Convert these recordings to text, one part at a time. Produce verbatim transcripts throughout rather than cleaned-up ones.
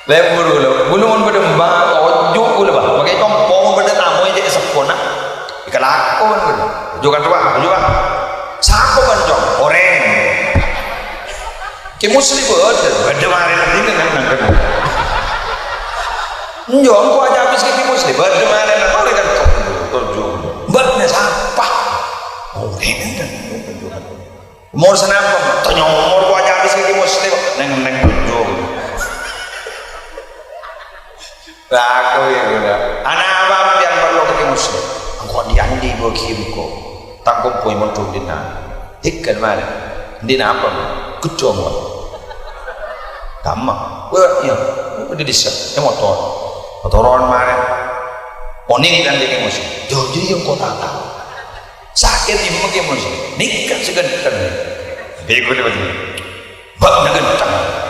Lèbur kaulâ, kaulâ mon bâdâ mbah, toju' kaulâ, Bâh. Makè compo' mon bâdâ tamoy cè' seppona, èkalako bân kaulâ. Toju' kan, Bâh, toju', Bâh. Sapa bân, Cong? Orèng. Kè Muslim bâdâ, bâdâ marèna dinna nang, nang kennèng. Enjâ', engko' ajâ' abis kè Kè Muslim, bâdâ marèna orèng kan, toju', toju'. Mbah, nè sapa? Orèng kan, toju' kan. Umur sanapa? Tanya umur, kok ajâ' abis kè Muslim. Neng-neng toju'. Laku ya, guna. Ana' apa yang perlu kè Muslim? Engko' andi-andi bagi engko'. Tangkong poy mondhuk dinna. Hikal mana? Dinna apa? Gedhong, Pak. Gampang. Wah, iya. Di desa. Ya, motor. Motoran mana? Oning kan jadi Muslim. Jauh jadi yang kota tahu. Sakè' dimma kè Muslim. Nèka sè ghântheng. Bego deh, Muslim. Bâ'na ghântheng.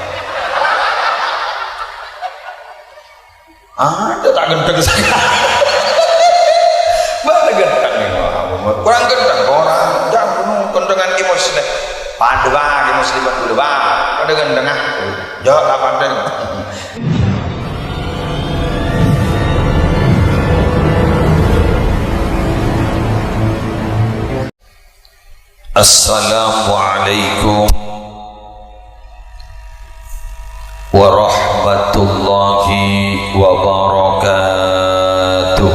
Ada ta' ghântheng sakalè. Bâ'na ghântheng nèka. Kurang ghântheng, kurang. Jhâ' buno ghânthengnga Kè Muslim. Padâ bâ Kè Muslim bân kaulâ bâ. Padâ ghânthengnga. Jhâ' ta' padâ. Assalamualaikum warahmatullahi wabarakatuh.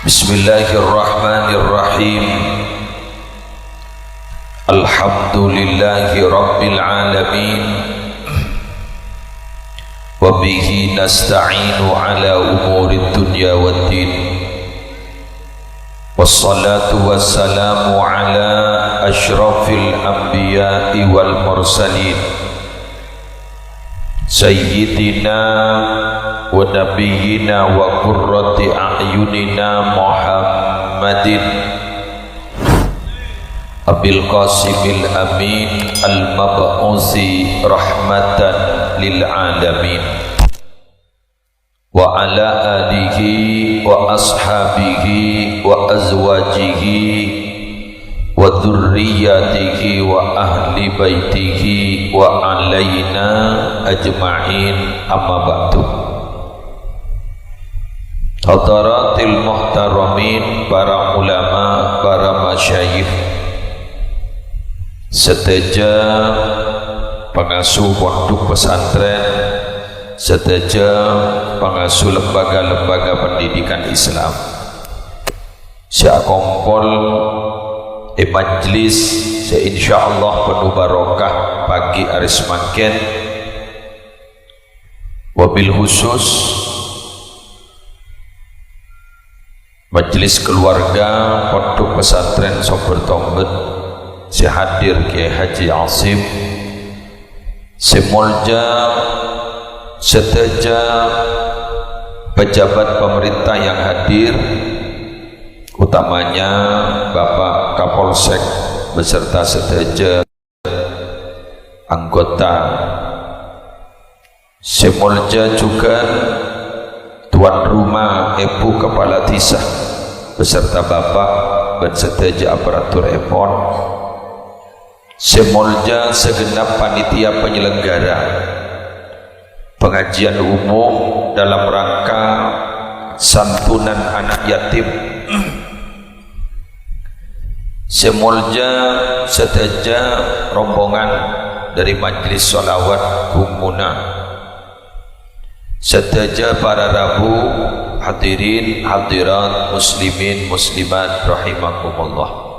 Bismillahirrahmanirrahim. Alhamdulillahi rabbil alamin. Wa bihi nasta'inu ala umurid dunya waddin. Wassalatu wassalamu ala asyrafil anbiya'i wal mursalin. Sayyidina wa nabiyyina wa qurrati a'yunina Muhammadin Abil Qasimil Amin al-mab'usi rahmatan lil alamin. Wa ala alihi wa ashabihi wa azwajihi wa dzurriyyatihi wa ahli baitihi wa alaina ajma'in, amma ba'du. Hadaratil muhtaramin, para ulama, para masyayikh, sadhâjâ pangasuh pondhuk pesantren, sadhâjâ pangasuh lembaga-lembaga pendidikan Islam sè akompol è majlis sè insyaallah penuh barokah pagi arè samangkèn. Wabil khusus, majelis keluarga Pondok Pesantren Sumber Tombet sè hadir Kiai Haji Asim, sè molja sadhâjâ pejabat pemerintah yang hadir, utamanya Bapak Kapolsek beserta sadhâjâ anggota. Sè molja jhughân tuan rumah, Èbhu Kepala Dhisa beserta Bapak bân sadhâjâ aparatur èpon. Sè molja segenap panitia penyelenggara pengajian umum dalam rangka santunan anak yatim. Sè molja sadhâjâ rombongan dhâri Majelis Shalawat Ghumuna. Sadhâjâ para rabu, hadirin, hadirat, muslimin, muslimat, rahimakumullah.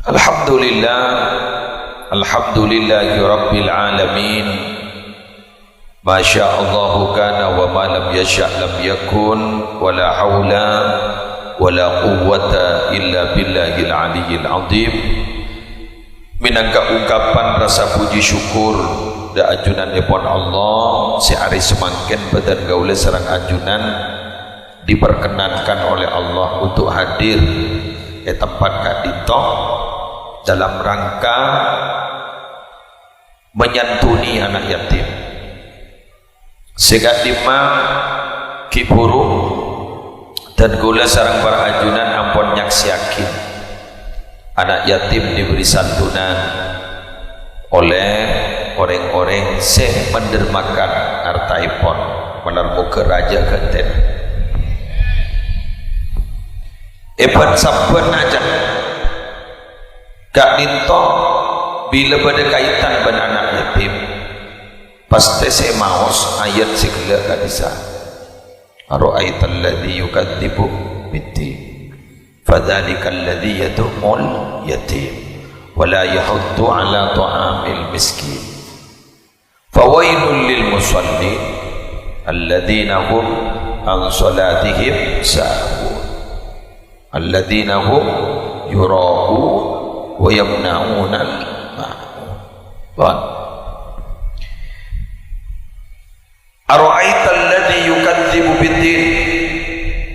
Alhamdulillah, alhamdulillahi rabbil alamin. Ma syaa Allahu kana wa ma lam yasya' lam yakun, wa la haula wa la quwwata illa billahil aliyyil azim. Minangka ungkapan rasa puji syukur dâ' ajunanèpon Allah, sè arè samangkèn bhâdhân kaulâ sareng ajunan diperkenankan oleh Allah untuk hadir è tempat ka'dinto dalam rangka menyantuni anak yatim. Sè ka'dimma ghi' bhuru, dan kaulâ sareng para ajunan ampon nyaksèyaghi anak yatim diberi santunan, Oleh orèng-orèng sè mendermakan artaèpon, malar moghâ rajâ ghântèna. È bân-sabbân ajâ, ka'dinto bilâ bâdâ kaètan bân ana' yatim, pastè sè maos ayat sè ghellâ' ka'dissa'. Ara'aital ladzi yukadzibu biddin. Fadzalikal ladzi yadu'ul yatim. Wa la yahuddu ala ta'amil miskin. Fawailul lil musallin. Alladzina hum an salatihim sahun. Alladzina hum yura'un wa yamna'unal ma'un. Pon. Ara'aital ladzi yukadzibu biddin.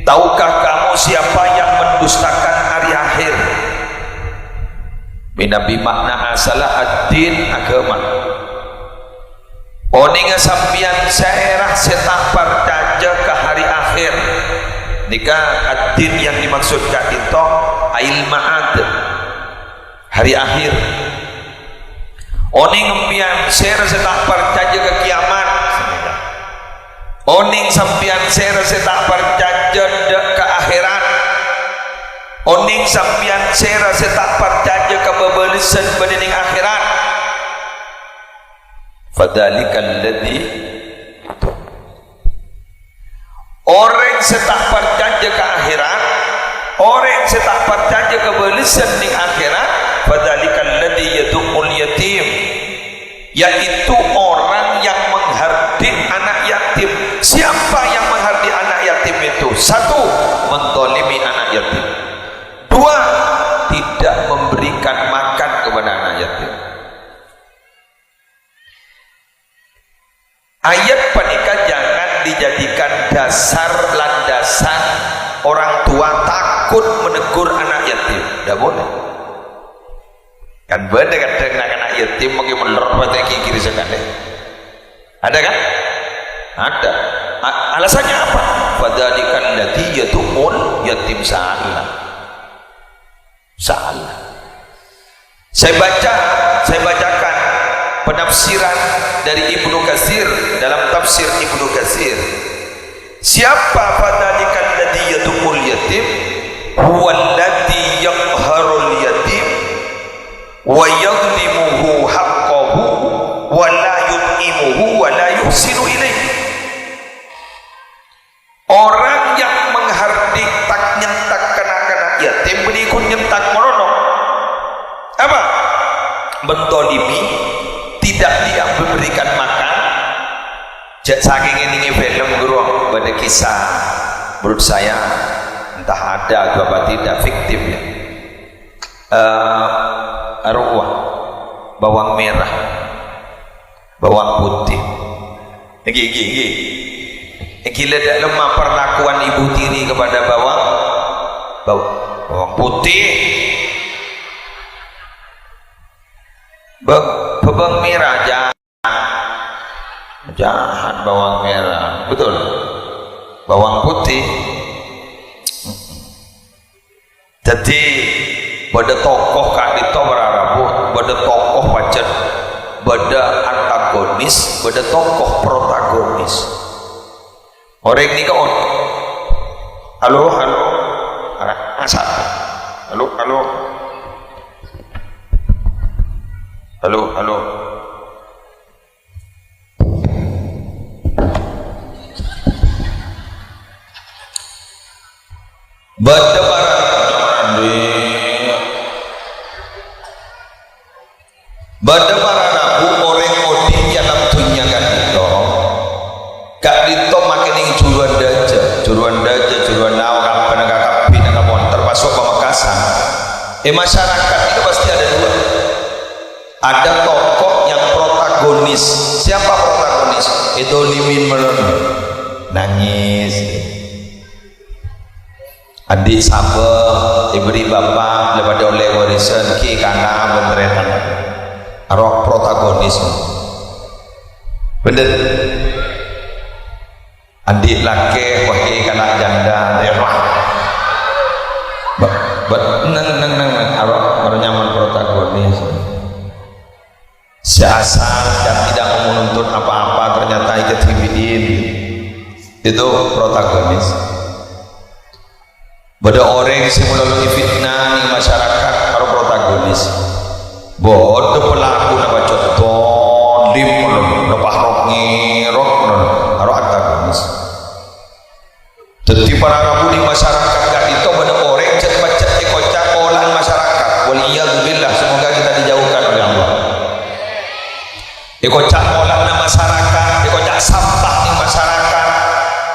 Tahukah kamu siapa yang mendustakan hari akhir? Mènabi makna asalla ad-din, aghâma. Onènga sampèyan sèra sè ta' parcajâ ka hari akhir. Nèka ad-din yang dimaksud ka'dinto ail ma'ad. Hari akhir. Onèng sampèyan sèra sè ta' parcajâ ka kiamat. Onèng sampèyan sèra sè ta' parcajâ dâ' ka akhèrat. Onèng sampèyan sèra sè ta' parcajâ ka bâbâlessân bânnè nèng akhèrat. Fadzalikal ladzi Orèng sè ta' parcajâ ka akhèrat, orèng sè ta' parcajâ ka bâlessân nèng akhèrat, fadzalikal ladzi yadu'ul yatim, yaitu orang yang menghardik anak yatim. Siapa yang menghardik anak yatim itu? Satu, menzalimi anak yatim. Dua, tidak memberikan makan kepada anak yatim. Ayat panèka jangan dijadikan dasar landasan orang tua takut menegur anak yatim. Tidak boleh. Kan bâdâ kadhâng na'-kana' yatim mangkè mellèr patè ghighir sakalè. Ada kan? Ada. A-, alasannya apa? Fadzalikal ladzi yadu'ul yatim. Salah. Salah. Saya baca, saya bacakan penafsiran dari Ibnu Katsir dalam tafsir Ibnu Katsir. Siapa fadzalikal ladzi yadu'ul yatim? Huwalladzi yaqharul yatim wa yadhlimuhu haqqahu wa la yut'imuhu wa la yuhsinu ilaihi. Orang yang menghardik tak nyentak kana'-kana' yatim, bânnè ghun nyentak molono. Apa? Menzalimi, tidak dia memberikan makan. Ja-, sakèng ngèdingè film, ghuru, bâdâ kisah. Menurut saya, entah ada atau apa tidak, fiktif ya. Eh, arowa, bawang merah, bawang putih. Ngghi, ngghi, ngghi. Ngghi, la dâ' lemma perlakuan ibu tiri kepada bawang, baw-, bawang putih. Ba-, bawang merah, jahat. Jahat bawang merah. Betul? Bawang putih. Dhâddhi, bâdâ tokoh ka'dinto para rabu, bâdâ tokoh pajhât, bâdâ antagonis, bâdâ tokoh protagonis. Orèng nèka on-, halo, halo, ara, asal. Halo, halo. Halo, halo. Bâdâ para, bâdâ para rabu orèng odi' è alam dhunnya ka'dinto. Ka'dinto makè nèng juruan dâjâ, juruan dâjâ, juruan naon, kabbhi nèng kabbhi nèng kabbhi, termasuk Pamekasan. È masyarakat itu pasti ada dua. Ada tokoh yang protagonis. Siapa protagonis? Èdhâlimin molono. Nangis. Andi' sabâ èbâri' bapa', la padâ ollè warisan, ghi' kana' bân tarètan. Aro protagonis. Bhender. Andi' lakè, wah, ghi' kana' janda, ya, wah. Bâ-, bâ-, neng, neng, neng, neng, aro, aro nyamana protagonis. Sè Dasar dan tidak mau menuntut apa-apa, ternyata ikut hibidin. Itu protagonis. Bâdâ orèng sè molaè fitnah neng masyarakat karo protagonis. Bâdâ pelaku napa cè' dolim, napa rok-ngerok, karo antagonis. Dhâddhi para rabu neng masyarakat ka'dinto bâdâ orèng cè'-pèccè' èkoca' polana masyarakat. Wal iyadzu billah, semoga kita dijauhkan oleh Allah. Èkoca' polana masyarakat, èkoca' sampah neng masyarakat.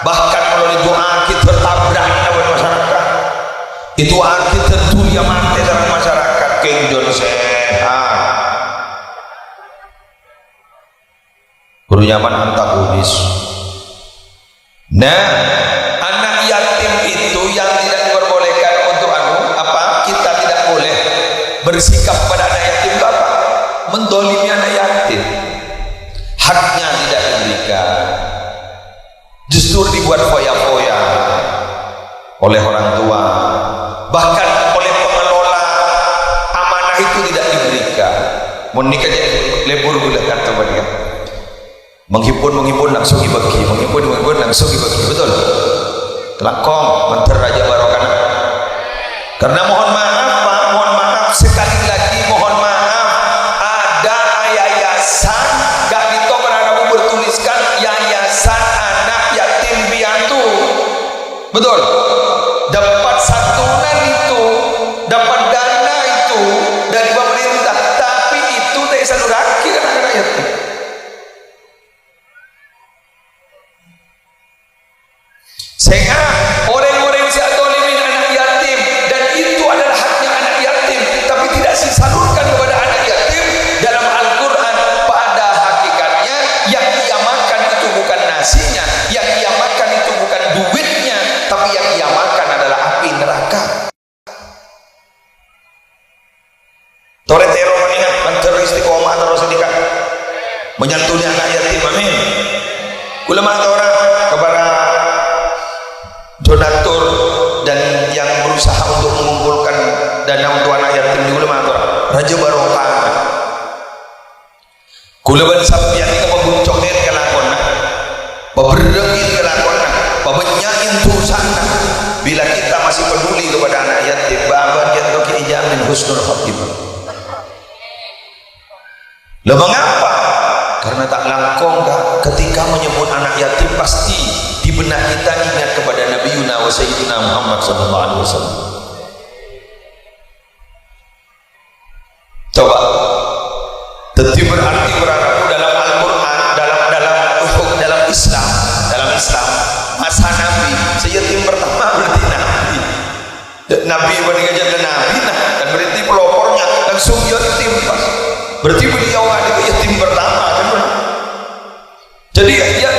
Bahkan molaè èdu'aaghi tertabrak neng masyarakat. Èdu'aaghi terdulia matè sareng masyarakat, kèng jhân sèhat. Guru nyaman antagonis. Nah, anak yatim itu yang tidak diperbolehkan untuk anu, apa, kita tidak boleh bersikap pada anak yatim itu apa? Mendolimi anak yatim. Haknya tidak diberikan. Justru dibuat foya-foya oleh orang tua. Bahkan oleh pengelola amanah itu tidak diberikan. Mon nèka jhâ' lebur ghulâ ka'dinto bâdâ. Menghibur, menghibur langsung dibagi, menghibur, menghibur langsung dibagi, betul? Langkong, mandhâr rajâ barokana. Karena mohon maaf, Pak, mohon maaf, sekali lagi mohon maaf, ada yayasan, ka'dinto para rabu bertuliskan Yayasan Anak Yatim Piatu. Betul? Dapat santunan itu, dapat dana itu dari pemerintah, tapi itu ta' èsaluraghi ka anak-anak yatim. Sènga', orèng-orèng sè adhâlimi anak yatim, dan itu adalah haknya anak yatim, tapi tidak disalurkan kepada anak yatim, dalam Al-Quran, pada hakikatnya yang ia makan itu bukan nasinya, yang ia makan itu bukan duitnya, tapi yang ia makan adalah api neraka. Torè tèro panèka, mandhâr istiqomah terros ghânèka. Menyantuni anak yatim, amin. Ghulâ matora ka para donatur dan yang berusaha untuk mengumpulkan dana untuk anak yatim, ghulâ matora. Rajâ barokah. Ghulâ bân sampèyan nèka pabuncongè kalakonna, paberrângè kalakonna, pabânnya'è dusana. Bila kita masih peduli kepada anak yatim, bâbâ kènto ghi' èjamin husnul khotimah. Lah, mengapa? Karena ta' langkong, Kak, ketika menyebut anak yatim, pasti di benak kita ingat kepada Nabiyuna wa Sayyidina Muhammad sallallahu alaihi wasallam. Coba. Jadi berarti berharap dalam Al-Quran, dalam, dalam hukum, dalam Islam, dalam Islam, masa Nabi, sè yatim pertama berarti Nabi. Nabi berarti kan Nabi, nah, kan berarti pelopornya langsung yatim, Pak. Berarti beliau kan itu yatim pertama, kan? Jadi, ya,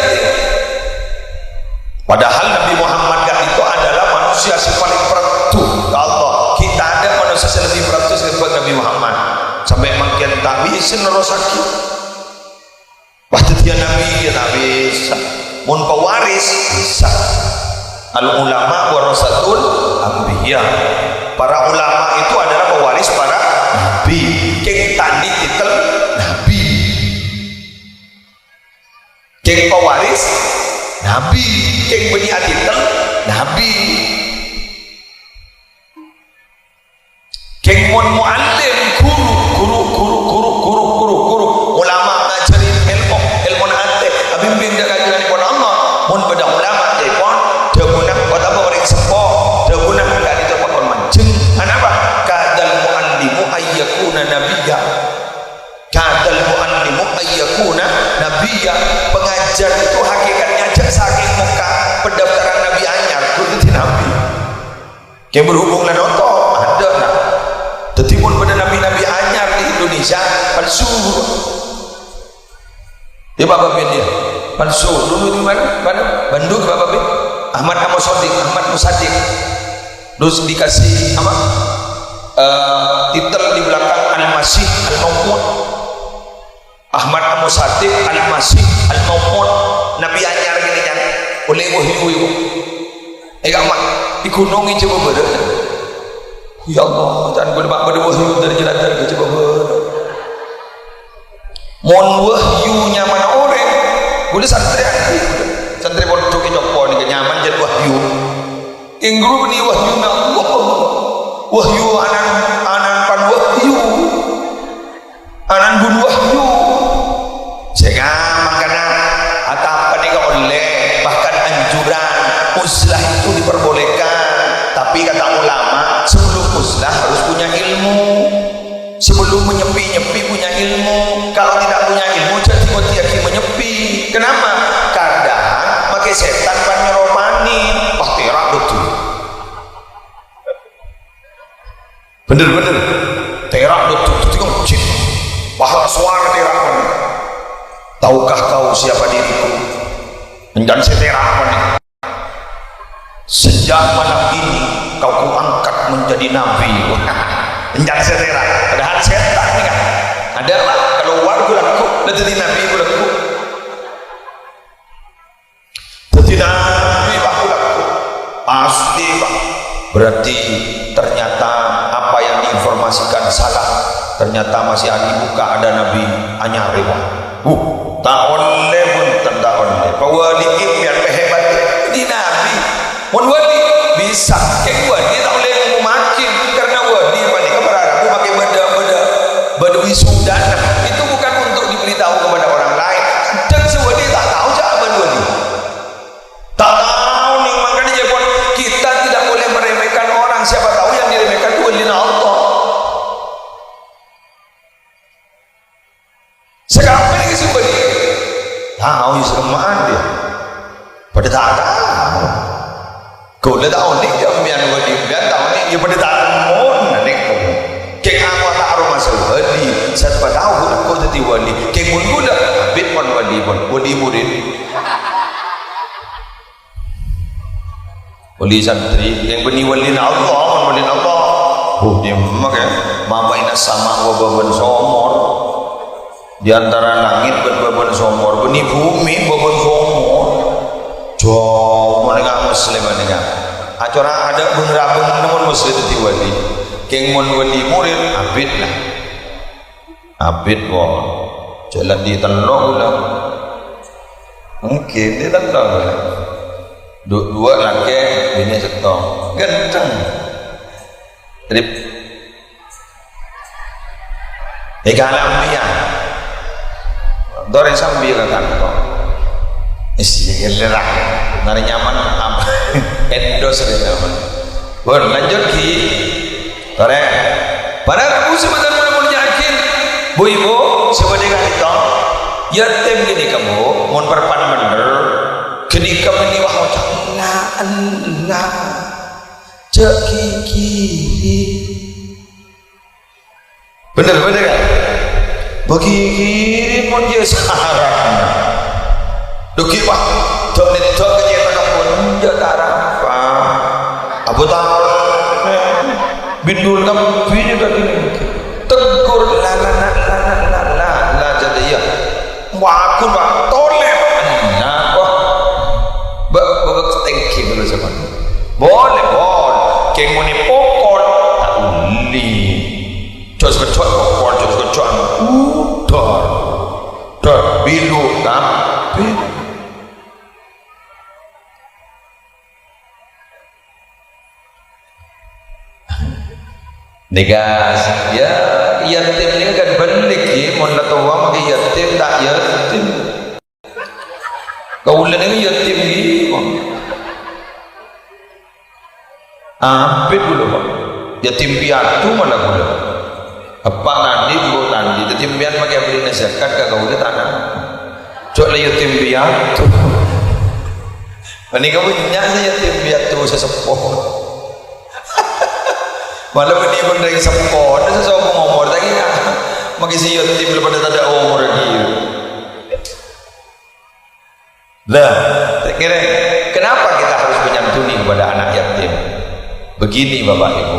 padahal Nabi Muhammad kan itu adalah manusia yang paling perlu ka Allah. Ghi' tadâ' manusia yang lebih perlu selain Nabi Muhammad. Sampai mangkèn ta' bisa nerrosaghi. Wah, dhâddhiyâ Nabi, ya, ta' bisa. Mon pewaris, bisa. Al ulama warasatul anbiya. Para ulama itu adalah pewaris para nabi. Kèng ta' andi' titel nabi. Kèng pewaris nabi, kèng bânnè titel nabi. Kèng mon muallim, guru, guru, guru, ulama ngajhâri èlmo, èlmona atè, abimbing dâ' Kanjeng Nabi Allah. Mon bâdâ ulama, ca'èpon, dhâbuna, otabâ orèng seppo, dhâbuna ka'dinto pakon manjeng. Anapa? Kadal muallimu ayyakuna nabiyya. Kadal muallimu ayyakuna nabiyya. Pengajar itu hakikatnya jhâ' sakèng mokka' pendaftaran nabi anyar, kodhu dhâddhi nabi. Kèng berhubung la nonton, adâ', nah. Dhâddhi, mon bâdâ nabi-nabi anyar di Indonesia, palsu. Ya, Bapak Bin, ya. Palsu. Dulu di mana? Mana? Bandung, Bapak Bin. Ahmad Musaddiq, Ahmad Musaddiq. Terus dikasih apa? Eh, titel di belakang Al-Masih Al-Mau'ud. Ahmad Musaddiq Al-Masih Al-Mau'ud. Nabi anyar ghânèka. Ollè wahyu, ibu. Eh, Kak Mat, di gunung Jawa Barat. Ya Allah, can gue Pak, bâdâ wahyu dâri Ciladâr ka Jawa Barat. Mon wahyu nyamana orèng, ghulâ santrè andi', ghulâ. Santrè pondhuk è Copo nèka nyaman jhât wahyu. Èngghu bânnè wahyuna Allah. Wahyu anan, anan pan wahyu. Anan bun wahyu. Sènga' mangkana atapa nèka ollè, bahkan anjuran, uzlah itu diperbolehkan. Tapi kata ulama, sebelum uzlah harus punya ilmu. Sebelum menyepi-nyepi punya ilmu. Kalau tidak punya ilmu, jadi mesti lagi menyepi. Kenapa? Kadang pakai setan pan nyeropanè. Wah, tèra' betul. Bener-bener. Tèra' betul. Itu kan jin. Wah, suara tèra'. Tahukah kau siapa diriku? Endan sè tèra' apa nih? Sejak malam ini kau kuangkat menjadi nabi. Enjang sè tèra'. Padahal setan nih kan. Ada lah, keluar ghulâ laku. Lah dhâddhi nabi ghulâ laku. Dhâddhi nabi, Pak, ghulâ laku. Pasti, Pak. Berarti ternyata apa yang diinformasikan salah. Ternyata masih dibuka ada nabi anyar, Pak. Uh, ta' ollè, bhunten, ta' ollè. Pawali sampèyan hebat. Dhâddhi nabi. Mon wali, bisa. Kèng wali ta' ollè ngumumakè. Karena wali panèka berarti pakai bâdâ, bâdâ, bâdâ wisudana. Itu bukan untuk diberitahu kepada orang lain. Dan sè wali ta' tahu siapa wali. Ta' tahu nih, makanya ya, pon, kita tidak boleh meremehkan orang. Siapa tahu yang diremehkan itu wali Allah. Sè kabbhi nèka sè bâdâ. Tao, ya, sè kemma dhiyâ. Padâ ta' tao. Kaulâ ta' onèng sampèyan wali, sampèyan ta' onèng, ya, padâ ta' kemmon, nèko. Kèng aku ta' aromasa wali, sapa tao engko' dhâddhi wali. Kèng mon kaulâ, abit pon wali, pon. Wali murid. Wali santrè, yang bânnè walina Allah, mon walina Allah. Oh, nyemma ya. Ma baina sama wa bâbân somor. Di antara langit bân bâbân somor, bânnè bhumè bâbân somor. Jhâu, mon enga' Muslim, mon enga'. Acara ada beng-rabeng, namun Muslim dhâddhi wali. Kèng mon wali murid, abit lah. Abit, pon. Jhâlân di tello' kaulâ. Mungkin di tello' kaulâ. Du-, duwâ' lakè', binè' sèttong. Ghântheng. Rip. Èkalam dia. Torè sambi ka kanto. Isi, gellera. Narè nyaman apa? Endos rè nyaman. Pon, lanjut, Ki. Torè. Para rabu sè bhâdhân mon-, mon yakin. Bu-ibu, sè bâdâ ka'dinto. Yatim ghânèka, Bu, mon parpan bhender. Ghânèka mènè wah ngoca', "La, la, jhâ' ghighiri." Bhender, bhender, kan? Bagi kiri pon ya sarana. Dugi, Pak. Dok, nih, dok, kecil, tak pun. Ya, tak apa. Abu tahu. Bindul kan, bini tadi nih. Tegur, la, la, la, la, la, la, la, jadi ya. Wakun, Pak. Toleh. Nah, wah. Bak, bak, bak, tengki dulu, sama. Boleh, boleh. Keng muni pokol, tak uli. Jos kejot, pokol, jos kejot, anu, udar. Dar, bilu, tapi. Nèka, ya, yatim nèka kan bâlik, ya, mon la towa mangkè yatim, ta' yatim. Kaulâ nèka yatim, ya, mon. Abit kaulâ, Pak. Yatim piatu mala kaulâ. Eppa' tandhi, embu' tandhi. Dhâddhi sampèyan mangkè abâlina zakat ka kaulâ tana. Jhâ' la yatim piatu. Panèka bânnya' sè yatim piatu sè seppo. Mala bânnè bân rèng seppo, sè sombong omor, ta' kèya. Mangkè sè yatim la padâ tadâ' omor lagi. Lah, kira kenapa kita harus menyantuni kepada anak yatim? Begini, Bapak Ibu.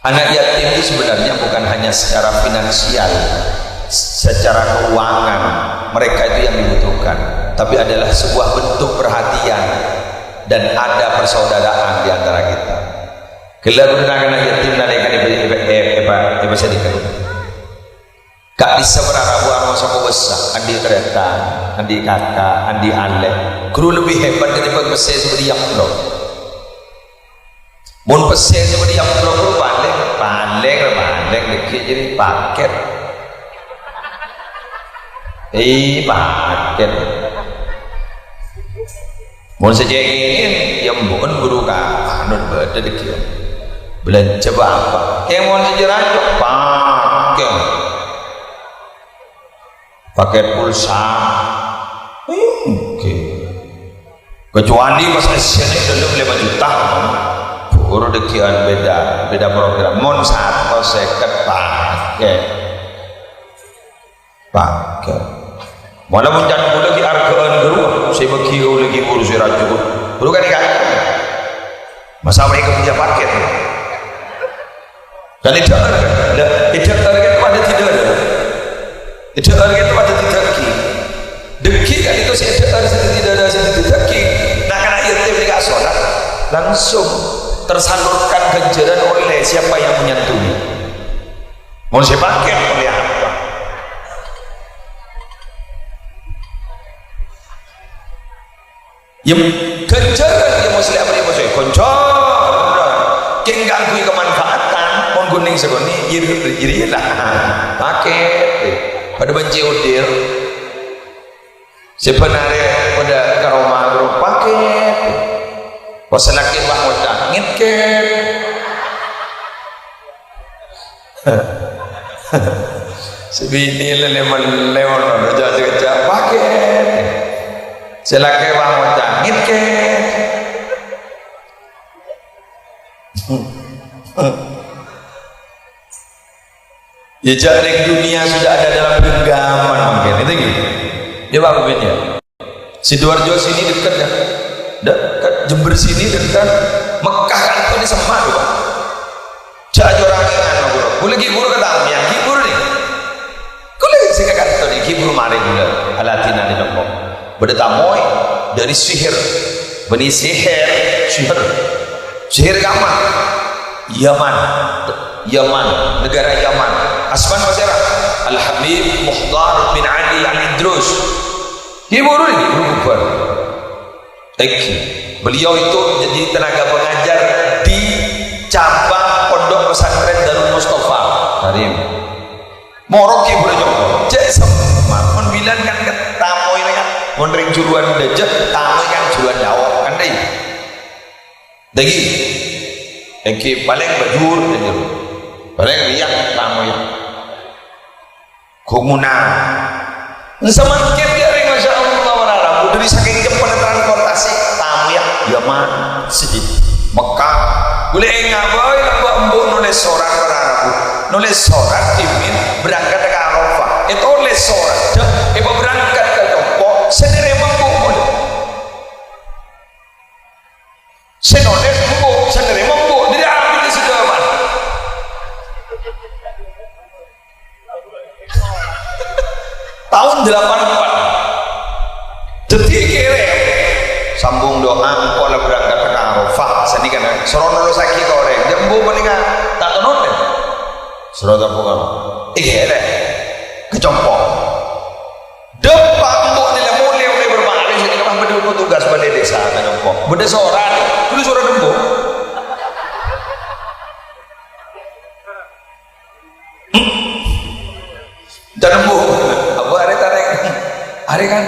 Anak yatim itu sebenarnya bukan hanya secara finansial, secara keuangan, mereka itu yang dibutuhkan, tapi adalah sebuah bentuk perhatian dan ada persaudaraan di antara kita. Ghellâ' ghun anak yatim nalèkana èpa-, èpa-, èpa-, èpa-, èpasadheka'aghi. Ka'dissa' para rabu aromasa kobâsa, andi' tarètan, andi' kaka', andi' alè'. Ghuru lebbi hebat katèmbhâng pèssè sè bâdâ è amplop. Mon pèssè sè bâdâ è amplop, ghuru palèng, palèng, palèng, dhâggi' jârèya pakèt. Ih, pakèt. Mon sè cèngèng, iyâ embu'en ghuru ka, anu bâdâ dhâggi'. Bâlânjhâ apa? Kèng mon sè jârèya pakèt. Pakèt pulsa. Èngghi. Kecuali pas S C-na dâlem lèma juta, ghuru dhâggi'ân bhidhâ, bhidhâ program. Mon satos sèket pakèt. Pakèt. Mala mon can kaulâ ghi' arghâ'ân ghâruwa, sè bâgi kaulâ ghi' ghuru sè rajâ. Ghuru kan èkakè. Masa mènangka punya pakèt. Kan èdhâ'âr, kan? Lah, èdhâ'âr kan padâ dhâddhi. Èdhâ'âr kan padâ dhâddhi. Dhâggi' kan itu sè èdhâ'âr, sè dhâddhi dâdâ, sè dhâddhi dhâggi'. Nah, kana' yatim nèka sholat, langsung tersalurkan ganjaran oleh siapa yang menyantuni. Mon sè pakèt oleh apa? Yâ, ganjaran yâ, Muslim, apa yâ, Muslim? Ganjaran. Kèng ngangghuy kamanfaatan, mon ghunèng sakonè', iri, iri lah. Pakèt. Padâ bân cè' odir. Sè bân arè padâ ka roma, ghuru, pakèt. Pas lakè' pas ngoca', ngèt-kèt. Sè binè' lè-, lè-, lè-, lè-, jâ'-, jâ'-, jâ'-, pakèt. Sè lakè' pas ngoca', ngèt-kèt. Yâ, jhâ' rèng dunia sudah ada dalam genggaman mangkèn, itu ghi. Yâ, Pak Bupin, yâ. Sidoarjo sini dekat, kan? Dekat. Jember sini dekat. Mekah kanto nè semma', lho, Pak. Jhâ' jhâ' rangèngan, ghuru. Ghulâ ghi' ghuru ka Tamiang, ghi' ghuru nè. Ghulâ sè ka kanto nè, ghi' ghuru marè ghulâ. Aladhinanè lompo. Bâdâ tamoy dâri Sihir. Bânnè Sihir, Sihir. Sihir ka'emma? Yaman. Yaman, negara Yaman. Asmana pasèra? Al-Habib Muhdar bin Ali Al-Idrus. Ghi' ghuru nè, ghuru ghubâr. Èngghi. Beliau itu jadi tenaga pengajar di cabang Pondok Pesantren Darul Mustafa. Karim. Morok ghi' ghuru nyoko. Jhâ' semma'. Mon bilân kan ketamoy kan. Mon rèng jhuruwân dâjâ, tamoy kan jhuruwân dâ'. Kan, Dai? Dâggi'. Èngghi palèng bajur, bajur. Palèng rèya' tamoy. Ghumuna. Samangkèn jârèya, Masya Allah, para rabu. Dâri sakèng ceppèna transportasi, tamoy, Yaman, sè Mekah. Ghulâ enga' bhâi, lambâ' embu' nolès sorat, para rabu. Nolès sorat, dhimèn, berangkat ka Arafah. Ètolès sorat, dâ', èpaberangkat ka compo', sè narèma embu' ghulâ. Sè nolès embu', sè narèma embu', dâri abdhina sè jhâman. Taon delapan empat. Dhâddhi kèrèm. Sambung doa, engko' la berangkat ka Arafah. Sanèka, soro nolosaghi ka orèng. Jhâ' embu' panèka ta' tonot, ya? Soro tampung apa? Èghèrè'. Kacompo'. Dâpa' embu' nèla molè, olè bârâmpa arè, sanèka pas bâdâ petugas balai desa, kacompo'. Bâdâ sorat. Ghulâ sorat embu'. Jhâ' embu'. Apa arè tarèk? Arè kan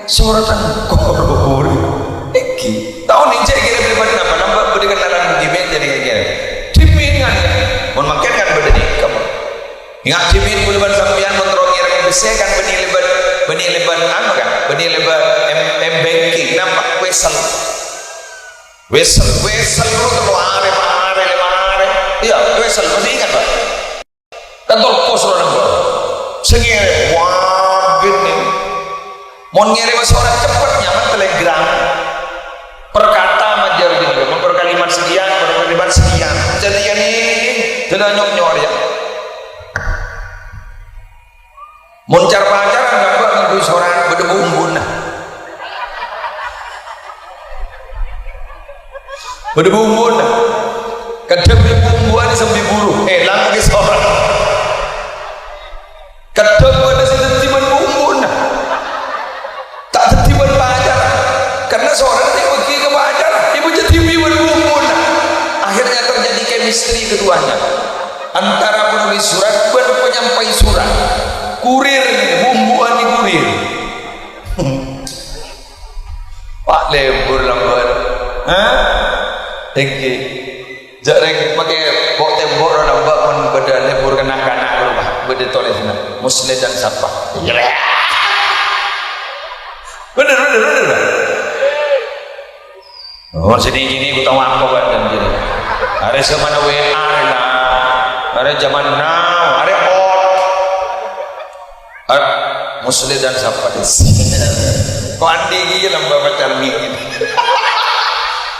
sorat engko' ghuru. Èngghi. Taon ènjâ' kèrèm lèbât napa? Napa bâdâ kenalan dhimèn jârèya kèrèm. Dhimèn kan. Mon mangkèn kan bâdâ nèka. Enga' dhimèn ghulâ bân sampèyan mon terro ngèrèm pèssè kan bânnè lèbât, bânnè lèbât anu kan? Bânnè lèbât M-, M-Banking. Napa? Wesel. Wesel. Wesel terro tello arè, empa' arè, lèma arè. Iyâ, Wesel. Masih ingat, Pak? Kantor pos ora nang bawah. Sing ngèrèm, wah, gini. Mon ngèrèm sorat cepet nyaman telegram. Per kata majâr gini, per kalimat sekian, per kalimat sekian. Jadi ya nih, tidak nyok-nyok ya. Mon car-pacaran, napa nganggo sorat, bâdâ bu-embu'na. Bâdâ bu-embu'na. Kadhâng bu-embu'an sambi buru, èlang ghi sorat. Kadhâng surat bân panyampay surat. Kurir, bumbu'an kurir. Pak, lebur lambâ'. Hah? Èngghi. Jhâ' rèng makè po'-tembok rowa lambâ' mon bâdâ lebur na'-kana' rowa, Pak. Bâdâ tolèsanna, "Muslidan sapa?" Bhender, bhender, bhender, Pak. Oh, sini-sini ku tao apa, Pak, dan sini. Arè zaman W A, lah. Arè zaman now, arè ot. Ah, Muslidan sapa? Kok andi' iki lambâ' pacar ngènè?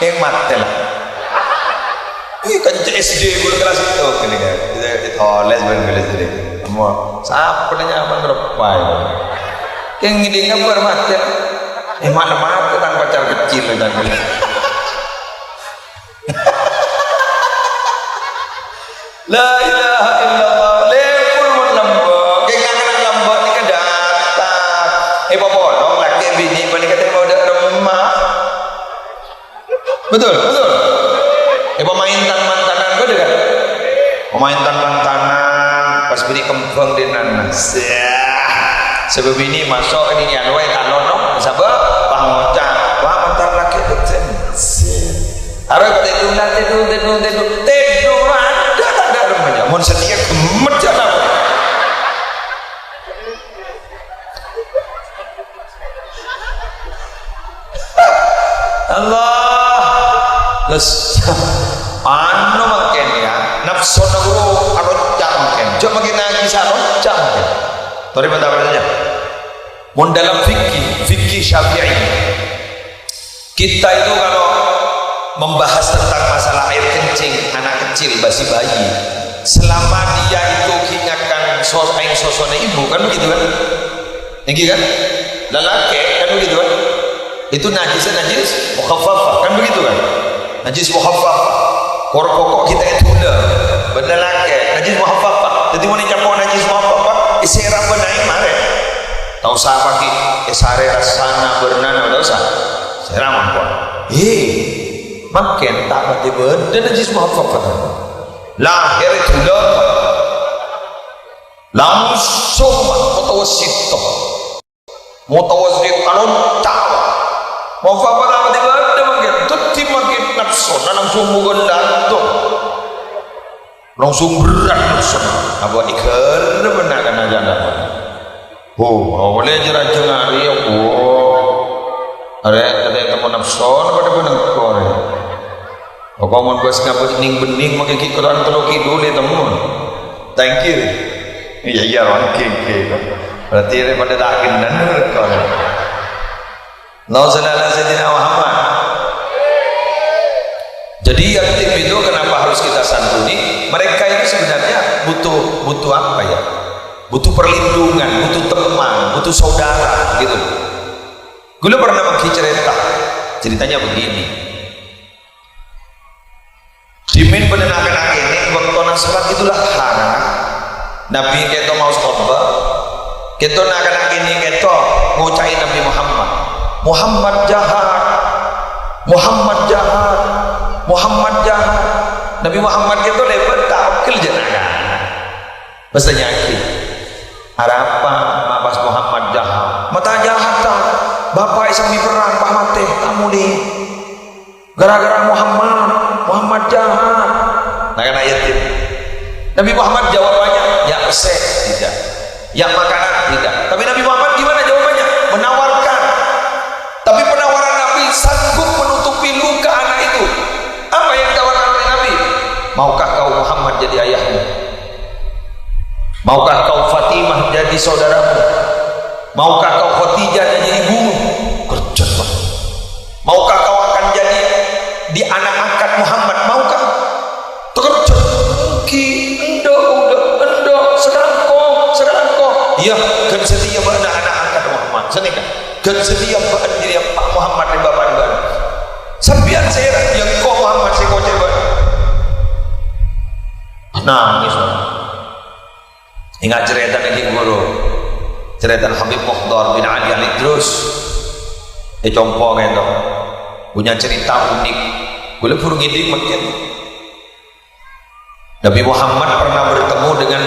Hemat lah. Ih, kan C S D guru kelas itu gini kan. Itu, itu les bân kelas ini. Mau, sapa nanya apa ngerepai? Yang ngiding apa mati? Eh, mana mati tang pacar kecil, tang kecil. La ilaha illallah. Lebur mon lambâ'. Kèng nganggep lambâ' nèka dâteng. Eh, papolong lakè binè panèka tè mau dâ' remma. Betul, betul. Eh, pamaèn tan-mantanan, betul kan? Pamaèn tan-mantanan, pas binè kembhâng dinana. Siah. Sabâb binè maso' è dinna' wae kalonong, sabâb pangoca', "Wah, mantan lakè bhâjjhân." Siah. Arè pada tèdung, tèdung, tèdung, tèdung. Tèdung, ada tanda remanya. Mon setia, gemet jana. Allah. Les. Anu mangkèn ya, nafsona guru aronca' mangkèn. Jhâ' mangkèn nangis aronca' mangkèn. Tori bentar saja. Mon dalam fikih, fikih Syafi'i, kita itu kalau membahas tentang masalah air kencing anak kecil, masih bayi, selama dia itu ingatkan sos-, aèng sosona ibu, kan begitu kan? Èngghi kan? Lalakè kan begitu kan? Itu najisnya najis mukhaffafah, kan begitu kan? Najis mukhaffafah. Kor-, koko' kita itu udah bener lakè, najis mukhaffafah. Jadi mau dicapo najis mukhaffafah, isi era benahi mare. Tao sa pagi, eh, sare rassana bernana, tao sa. Sera mangkon. Eh, mangkèn ta' patè bâdâ najis mukhaffafah. Lahir itu udah. Langsung mutawassit. Mutawassit kalonca'. Mau apa nama tiba ada mangkèn? Dhâddhi mangkèn nafsona langsung bukan dateng. Langsung berat nafsona. Apa ikhar benar kan aja apa? Oh, awalnya jerajeng hari ya. Oh. Arè, katanya temu nafsona pada bener kok. Pokok mon bos ngabos ning-bening mangkèn ki koran telo kidul ya temu. Thank you. Iya, iya, oke, oke. Berarti ini pada tak kenal kok. Allahumma shalli ala Sayyidina Muhammad. Jadi yatim itu kenapa harus kita santuni? Mereka itu sebenarnya butuh, butuh apa ya? Butuh perlindungan, butuh teman, butuh saudara gitu. Ghulâ pernah manggi cerita. Ceritanya begini. Dhimèn bâdâ na'-kana' kènè', bâktona sholat itulah haram. Nabi kèto maos khotbah, kèto na'-kana' kènè' kèto ngoca'è Nabi Muhammad, "Muhammad jahat, Muhammad jahat, Muhammad jahat." Nabi Muhammad kèto lèbât ta' okel jâ' na'-kana'. Pas tanya'aghi, "Arapa ma' pas Muhammad jahat?" "Mata jahat, ta'? Bapa'è sambi perrang, pas matè, ta' molè." Gara-gara Muhammad, Muhammad jahat. Na'-kana' yatim. Nabi Muhammad jawabannya, "Ya pèssè, tidak. Ya makanan, tidak." Tapi Nabi Muhammad gimana jawabannya? Menawarkan. Tapi penawaran Nabi sanggup menutupi luka anak itu. Apa yang ditawarkan oleh Nabi? "Maukah kau Muhammad jadi ayahmu? Maukah kau Fatimah jadi saudaramu? Maukah kau Khadijah jadi ibumu?" Kerja, Pak. "Maukah kau akan jadi di anak angkat Muhammad? Maukah?" Terjun. Ki, endo, endo, endo, selangko, selangko. Iya, kan setia bâ'na anak angkat Muhammad. Sini kan. Kan setia bâ'na diri Pak Muhammad di bapak di bâ'na. Sampeyan sera, yang ko Muhammad sing kocek bâ'na. Nangis. Ingat cerita niki guru. Cerita Habib Mukhdar bin Ali Al-Idrus. È compo' ngènto. Punya cerita unik. Ghulâ buru ngèdhing mangkèn. Nabi Muhammad pernah bertemu dengan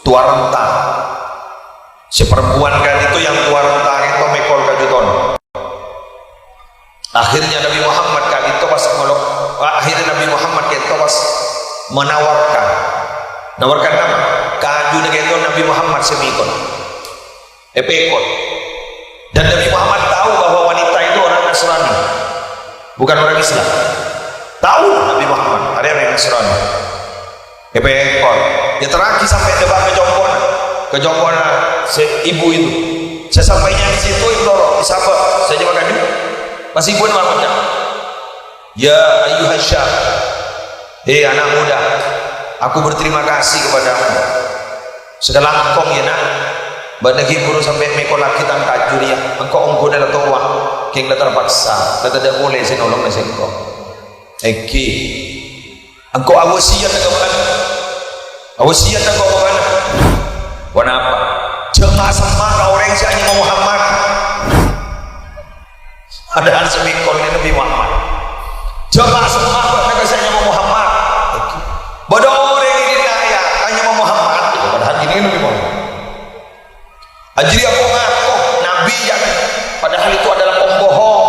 Towa renta. Sè perempuan ka'dinto yang towa renta ka'dinto mèkol kaju ton. Akhirnya Nabi Muhammad ka'dinto pas ngolok, akhirnya Nabi Muhammad ka'dinto pas menawarkan. Nawarkan apa? Kajuna ka'dinto Nabi Muhammad sè mèkol. Èpèkol. Dan Nabi Muhammad tahu bahwa wanita itu orang Nasrani, bukan orang Islam. Tahu Nabi Muhammad, ada orang Nasrani. Èpèkol. Èterraghi sampè' dâpa' ka compo'na. Ka compo'na sè ibu itu. Sasampainya di situ, itu loro, disapa, sè jâwâb kaju. Pas ibu maca. "Ya ayyuhasy syab, hei anak muda, aku berterima kasih kepadamu. Sakalangkong ya, Nak, bâ'na ghi' buru sampè' mèkolaghi tang kaju rèya. Engko' ongghu la towa, kèng la terpaksa, la tadâ' polè sè nolong sèngko'." Èngghi. Engko' awasiyat ka bâ'na. Awasiyat engko' ka bâ'na. Ponapa? Jhâ' ma'-semma' ka orèng sè anyama Muhammad. Padahal sè mèkol Nabi Muhammad. Jhâ' ma'-semma' ka sè anyama Muhammad. Bâdâ orèng è dinna' ya anyama Muhammad. Padahal ghi' Nabi Muhammad. Ajri aku ngaku Nabi yang padahal itu adalah pembohong.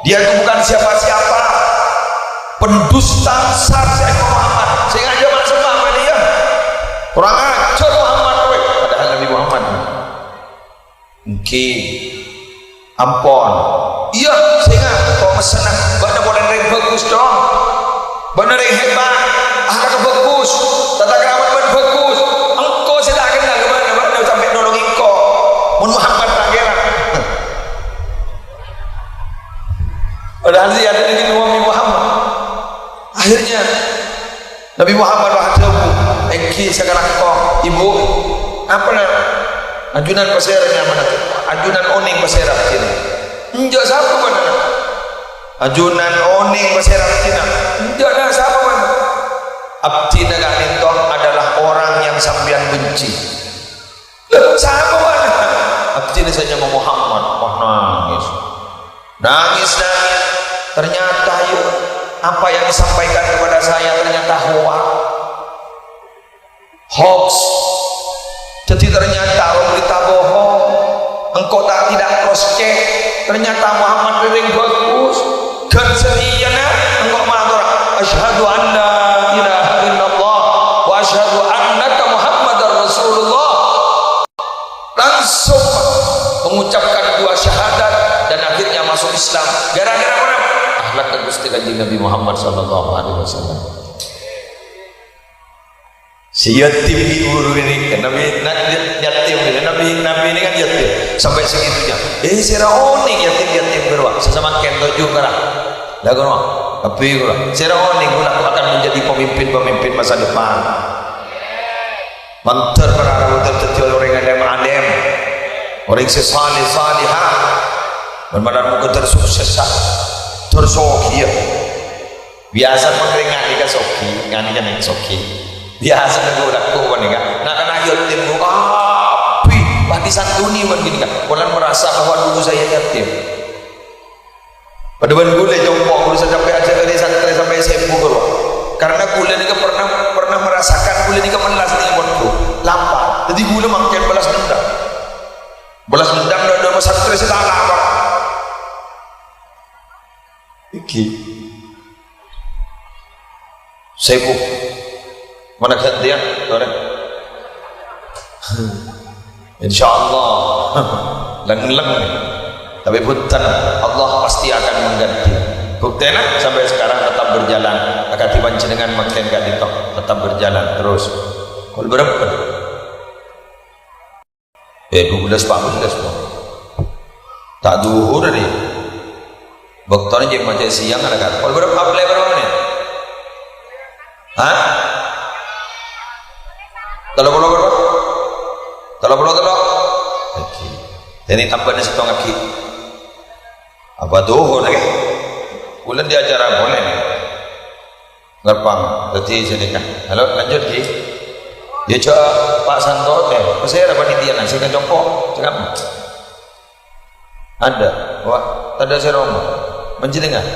Dia itu bukan siapa-siapa. Pendusta besar si Nabi Muhammad. Sehingga dia masuk apa dia? Kurang ajar Muhammad, weh. Padahal Nabi Muhammad. Èngghi. Ampon. Iyâ, sènga', kok messena bâ'na polana rèng bhâghus, Cong. Bâ'na rèng hebat, akhlakka bhâghus, tata krama bâ'na bhâghus. Engko' sè ta' kenal ka bâ'na, bâ'na sampè' nolongè engko'. Mon Muhammad ta' kèra. Padahal sè adâ' nèka Nabi Muhammad. Akhirnya, Nabi Muhammad pas adhâbu, "Èngghi sakalangkong, Ibu." "Apa, Nak?" "Ajunan pasèra nyamana?" "Ajunan onèng pasèra abdhina." "Enjâ' sapa bâ'na, Nak?" "Ajunan onèng pasèra abdhina." "Enjâ', Nak, sapa bâ'na?" "Abdhina ka'dinto adalah orang yang sampèyan benci." "Loh, sapa bâ'na?" "Abdhina sè nyama Muhammad." Wah, nangis. Nangis, nangis. Ternyata, ya, apa yang disampaikan kepada saya ternyata hoak. Hoax. Jadi ternyata berita bohong. Engko' ta' tidak cross check. Ternyata Muhammad rèng bhâghus. Ghân satèyana engko' mator, "Asyhadu an la ilaha illallah wa asyhadu annaka Muhammadar Rasulullah." Langsung mengucapkan dua syahadat dan akhirnya masuk Islam. Gara-gara apa? Akhlak Gusti Kanjeng Nabi Muhammad sallallahu alaihi wasallam. Si yatim di guru ini, kan Nabi, na-, yatim ini, Nabi, Nabi ini kan yatim. Sampai segitunya. Eh, sira onèng yatim-yatim kedua. Sesama kento juga lah. Lah, kono, tapi kono, sira onèng kono akan menjadi pemimpin-pemimpin masa depan. Mandhâr para rabu daddi orèng alim-alim, orèng sè saleh salehah, bân mandhâr moghâ dâr suksessa, dâr soghiyâ. Biyasa mon orèng nganèka soghi, nganèka nèng soghi. Biyasa nèng laku panèka, na'-kana' yatim, kabbhi, pati santuni mon ghânèka, polana merasa bahwa dulu saya yatim. Padâ bân ghulâ, compo', ghulâ sacampè' ajhâgâna santrè sampè' sèbu ghulâ. Karena ghulâ nèka pernah, pernah merasakan ghulâ nèka mellas nèng mondhuk, lapar. Dhâddhi ghulâ mangkèn balas dendam. Balas dendam dâ', dâ' santrè sè ta' lapar. Iki. Sèbu. Mana gantian? Torè. Insyaallah. Leng-leng. Tapi bhunten, Allah pasti akan mengganti. Buktèna sampai sekarang tetap berjalan. Akadhi panjhennengngan mangkèn ka'dinto tetap berjalan terus. Pokol bârâmpa? Eh, dua belas empat belas, Bang. Ta' dhuhur tadi. Bâktona jhâ' maca siang ada kan. Pokol bârâmpa, lèbâr bârâmpa mennit? Hah? Tello polo bârâmpa? Tello polo tello'. Oke. Ini tambâna sèttong aghi'. Apa dhuhur lagi? Bulan di acara boleh. Ngarpang, dhâddhi sènèka. Halo, lanjut, Ki. Ya, jhâ' Pak Santo, eh, pasèra panitiana, sè ngacompo', cengap. Ada, Wak, tadâ' sè roma. Panjhennengngan.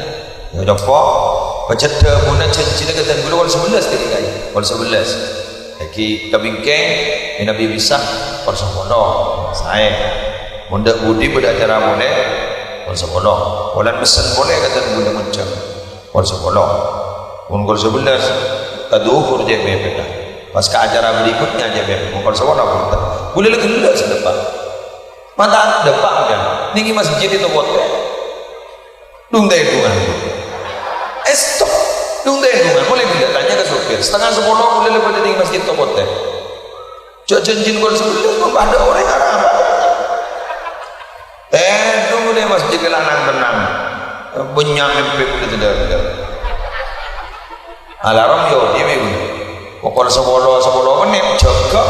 Ya, compo', pajhât dhâbuna janjina ka dhân ghulâ pokol sebelas kèya, Ki. Pokol sebelas. Èngghi kabingkèng, mènabi bisa, pokol sapolo. Saè. Mon dâ' budi bâdâ acara polè, pokol sapolo. Polana messen polè ka dân bulâ monjhâng, pokol sapolo. Mon pokol sabellâs, ka dhuhur jhâ' mèpèt. Pas ka acara berikutnya jhâ' mèpèt, pokol sapolo, bhunten. Bulâ la ghellâ' sè dâpa'. Mata dâpa' kan, nèng è masjid è toko tè. Dung-tèdungan. Èsto. Dung-tèdungan. Molaè ghellâ' tanya ka sopir. Setengah sepolo bulâ la bâdâ nèng masjid toko tè. Jhâ' jhânjhina pokol sabellâs, mon padâ orèng arapa. Tèdung bulâ è masjid kè lanang-tennang. Bânnya' mèmpè bulâ tèdâ-tèdâ. Alarm yo dhewe bulâ. Pokol sapolo, sapolo mennit, jâgâ.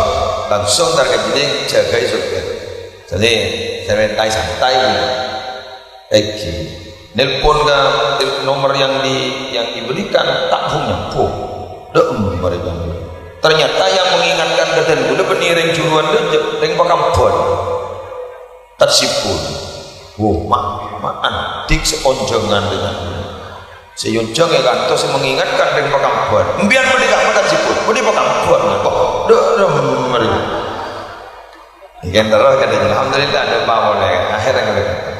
Langsung entar ka dâlem, jâgâi sopir. Jadi, santai-santai bulâ. Èngghi. Nelpon ka tel-, nomor yang di-, yang diberikan, ta' hubung-nyambung. Dâ' emma rèya. Ternyata yang mengingatkan ka dân bulâ bânnè rèng Juruan dâ' jhâ' rèng Pakambân. Tersibun. Wo, ma', ma' anḍi' sè onjhângan dengan bulâ. Sè onjhâng è kanto sè mengingatkan rèng Pakambân. Empiyan bâdâ è kanto tersibun. Bâdâ è Pakambân. Wah, dâ' emma rèya. Ikan terus katanya, alhamdulillah, dâpa' polè. Akhirnya kita kata,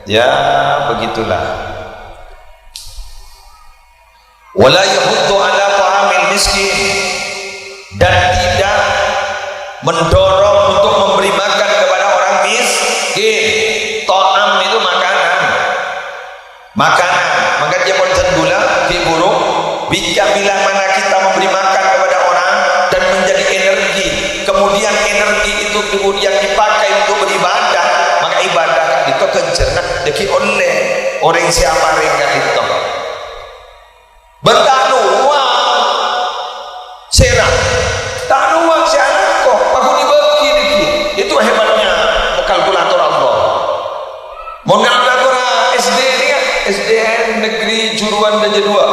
ya, begitulah. Wala yahuddu ala ta'amil miskin, dan tidak mendorong untuk memberi makan kepada orang miskin. Ta'am itu makanan. Makanan, maka dia pun gula, ghi' buru, bica bila mana kita memberi makan kepada orang dan menjadi energi, kemudian energi itu kemudian dipakai untuk beribadah, maka ibadah ka'ḍinto ghânjhârânna dhâggi' ollè orèng sè aparèng ka'ḍinto. Bân ta' nowa. Sèra. Ta' nowa sè alako, paghun èbâghi dhâggi'. Itu hebatnya kalkulator Allah. Mon kalkulator S D ini kan, S D N Negeri Juruan Dâjâ Dua.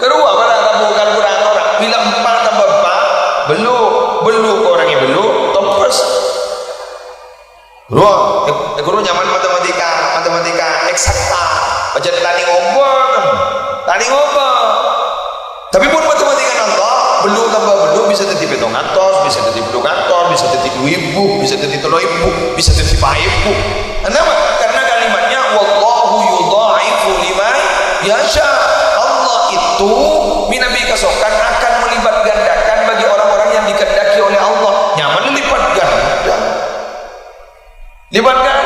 Karowa para' tabu kalkulator, bilâ empat tambah empat, bellu', bellu' korangè bellu', toppes. Bro, eh, eh, guru nyaman matematika, matematika eksakta. Pajhât ta' nèng obâ, ta' nèng obâ. Tapè pon matematika Allah, bellu' tambah bellu' bisa dhâddhi pèttong atos, bisa dhâddhi pèttong atos, bisa dhâddhi du èbu, bisa dhâddhi tello èbu, bisa dhâddhi pa èbu. Kenapa? Karena kalimatnya, "Wallahu yudha'ifu liman yasha." Allah itu mènabi kasokan akan melipat gandakan bagi orang-orang yang dikehendaki oleh Allah. Nyaman lipat ganda. Liwat kan?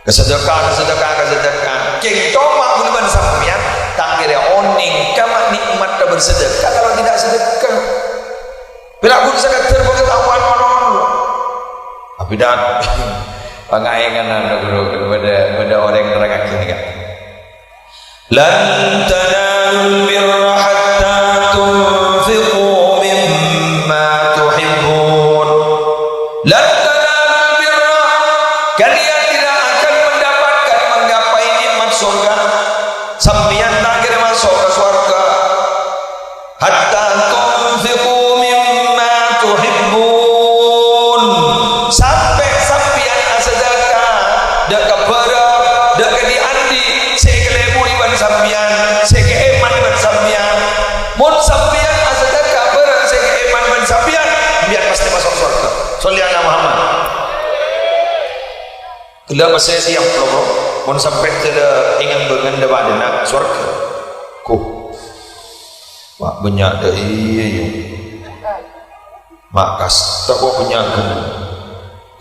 Kasadhâka, kasadhâka, kasadhâka. Kèng coma bulâ bân sampèyan, ta' kèra onèng ka ma' nikmat bersedekah kalau tidak sedekah. Pèra' ghun sakadhâr pengetahuan mawon. Abidhât. Pangaèngan anu, guru, bâdâ, bâdâ orèng nerrangngaghi nèka. "Lan tanalul birra hatta tunfiqu mimma tuhibbun." "Lan tanalul birra," kalian tidak akan mendapatkan, menggapai nikmat surga. Sampèyan ta' kèra maso' ka sowarga. "Hatta tunfiqu mimma tuhibbun." Sampè' sampèyan asadhâka, dâ' ka bârâ', dâ' ka dhi'-andhi', sè èkalèburi bân sampèyan, sè èkaèman bân sampèyan. Mon sampèyan asadhâka bârâ' sè èkaèman bân sampèyan, sampèyan pastè maso' sowarga. Sholli ala Muhammad. Ghellâ' pèssè sèyap loro, mon sampè' jhâlâ èngan-bângan dâ' padâna sowarga. Ko. Wah, bânnya' dâ' iyâ, yâ. Ma' kasta ko' bânnya' ghellâ'.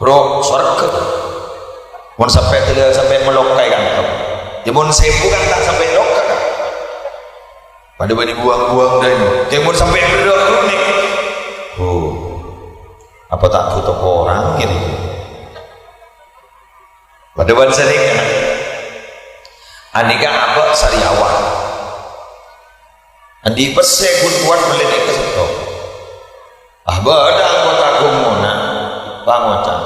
Bro, sowarga. Mon sampè' jhâlâ sampè' maloka è kanto. Yâ, mon sèbu kan ta' sampè' loka, kan? Padâ bânnè buwâng-buwâng dâ' iyâ. Kèng mon sampè' berrâ' ghâllu nèng. Oh. Apa ta' bhuto korang ini? Padâ bân sanèka. Anèka abâ' sariawan. Andi' pèssè ghun kowat mellè nèka sèttong. Ah, bâdâ anggota ghumona pangoca'.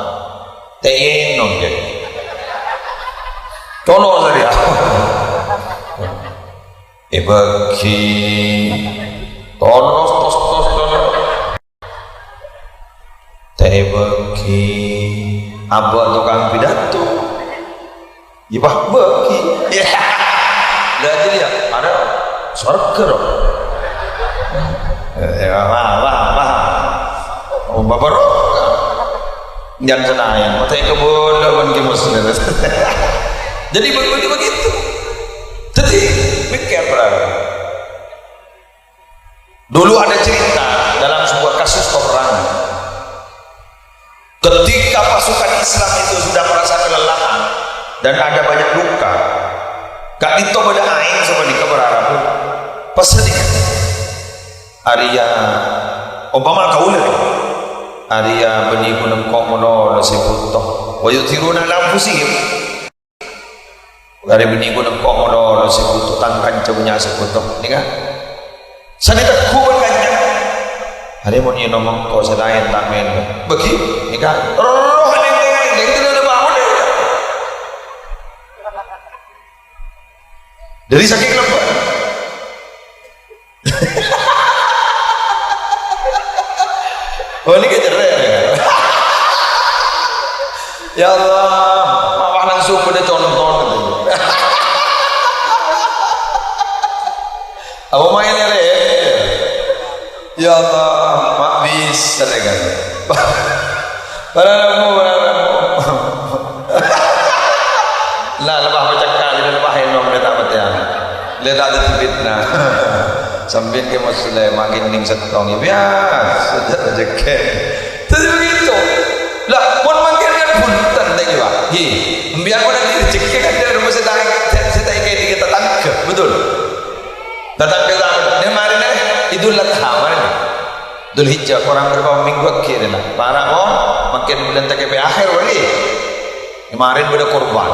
Tè ènom, jâ. Colo' sariawan. Èbâghi. Tolos, tos, tos, tolos. Tè èbâghi. Abâ' tokang pidato. Yâ, Pak, bâghi. Yâ. Lah, jadi yâ, ada sowarga, dong. Eh, wah, wah, wah, wah, Bapak Roka. Jangan senayan, mata itu bodoh kan ke muslim. Jadi begitu, begitu. Jadi mikir, berarti. Dulu ada cerita dalam sebuah kasus peperangan. Ketika pasukan Islam itu sudah merasa kelelahan dan ada banyak luka, ka'dinto bâdâ aèng sapanèka para rabu. Pas sapanèka, arèya, ompama kaulâ, arèya bânnè ghun engko' malolo sè bhuto. Wa yu'thiruna 'ala anfusihim. Arèya bânnè ghun engko' malolo sè bhuto, tang kanca bânnya' sè bhuto. Nèka. Sanè tegghu bân kanca. Arèya mon ènom engko' sè laèn ta' mèlo. Bâgi, nèka. Roh lèng-lèng, lèng-lèng, itu udah bangun, ya. Dari saking lebbâ. Oh, ini kecerre. Ya Allah, malah langsung pada contoh. Apa main ya, Re? Ya Allah, mak bisa, Re, kan? Para rabu, para rabu. Nah, lebah pacekka, lebah ènom, lè ta' matèyan. Lè ta' dhâddhi fitnah. Sampèyan kè Muslim, makin ning settong, ya biasa, jhâ' rejeki. Jadi begitu. Lah, pon mangkèn kan bhunten, ta' iyâ, Pak? Ngghi. Empèyan pon nanti rejeki kan dâri rumah sè ta', sè ta' èkèdhingngè tatangghâ, betul? Tatangghâ ta', nè marèna Idul Adha, marèna. Dzulhijjah, korang bârâmpa minggu aghi' rèya. Para' pon, mangkèn bulân T K P akhir, wali. Kemarin bâdâ korban.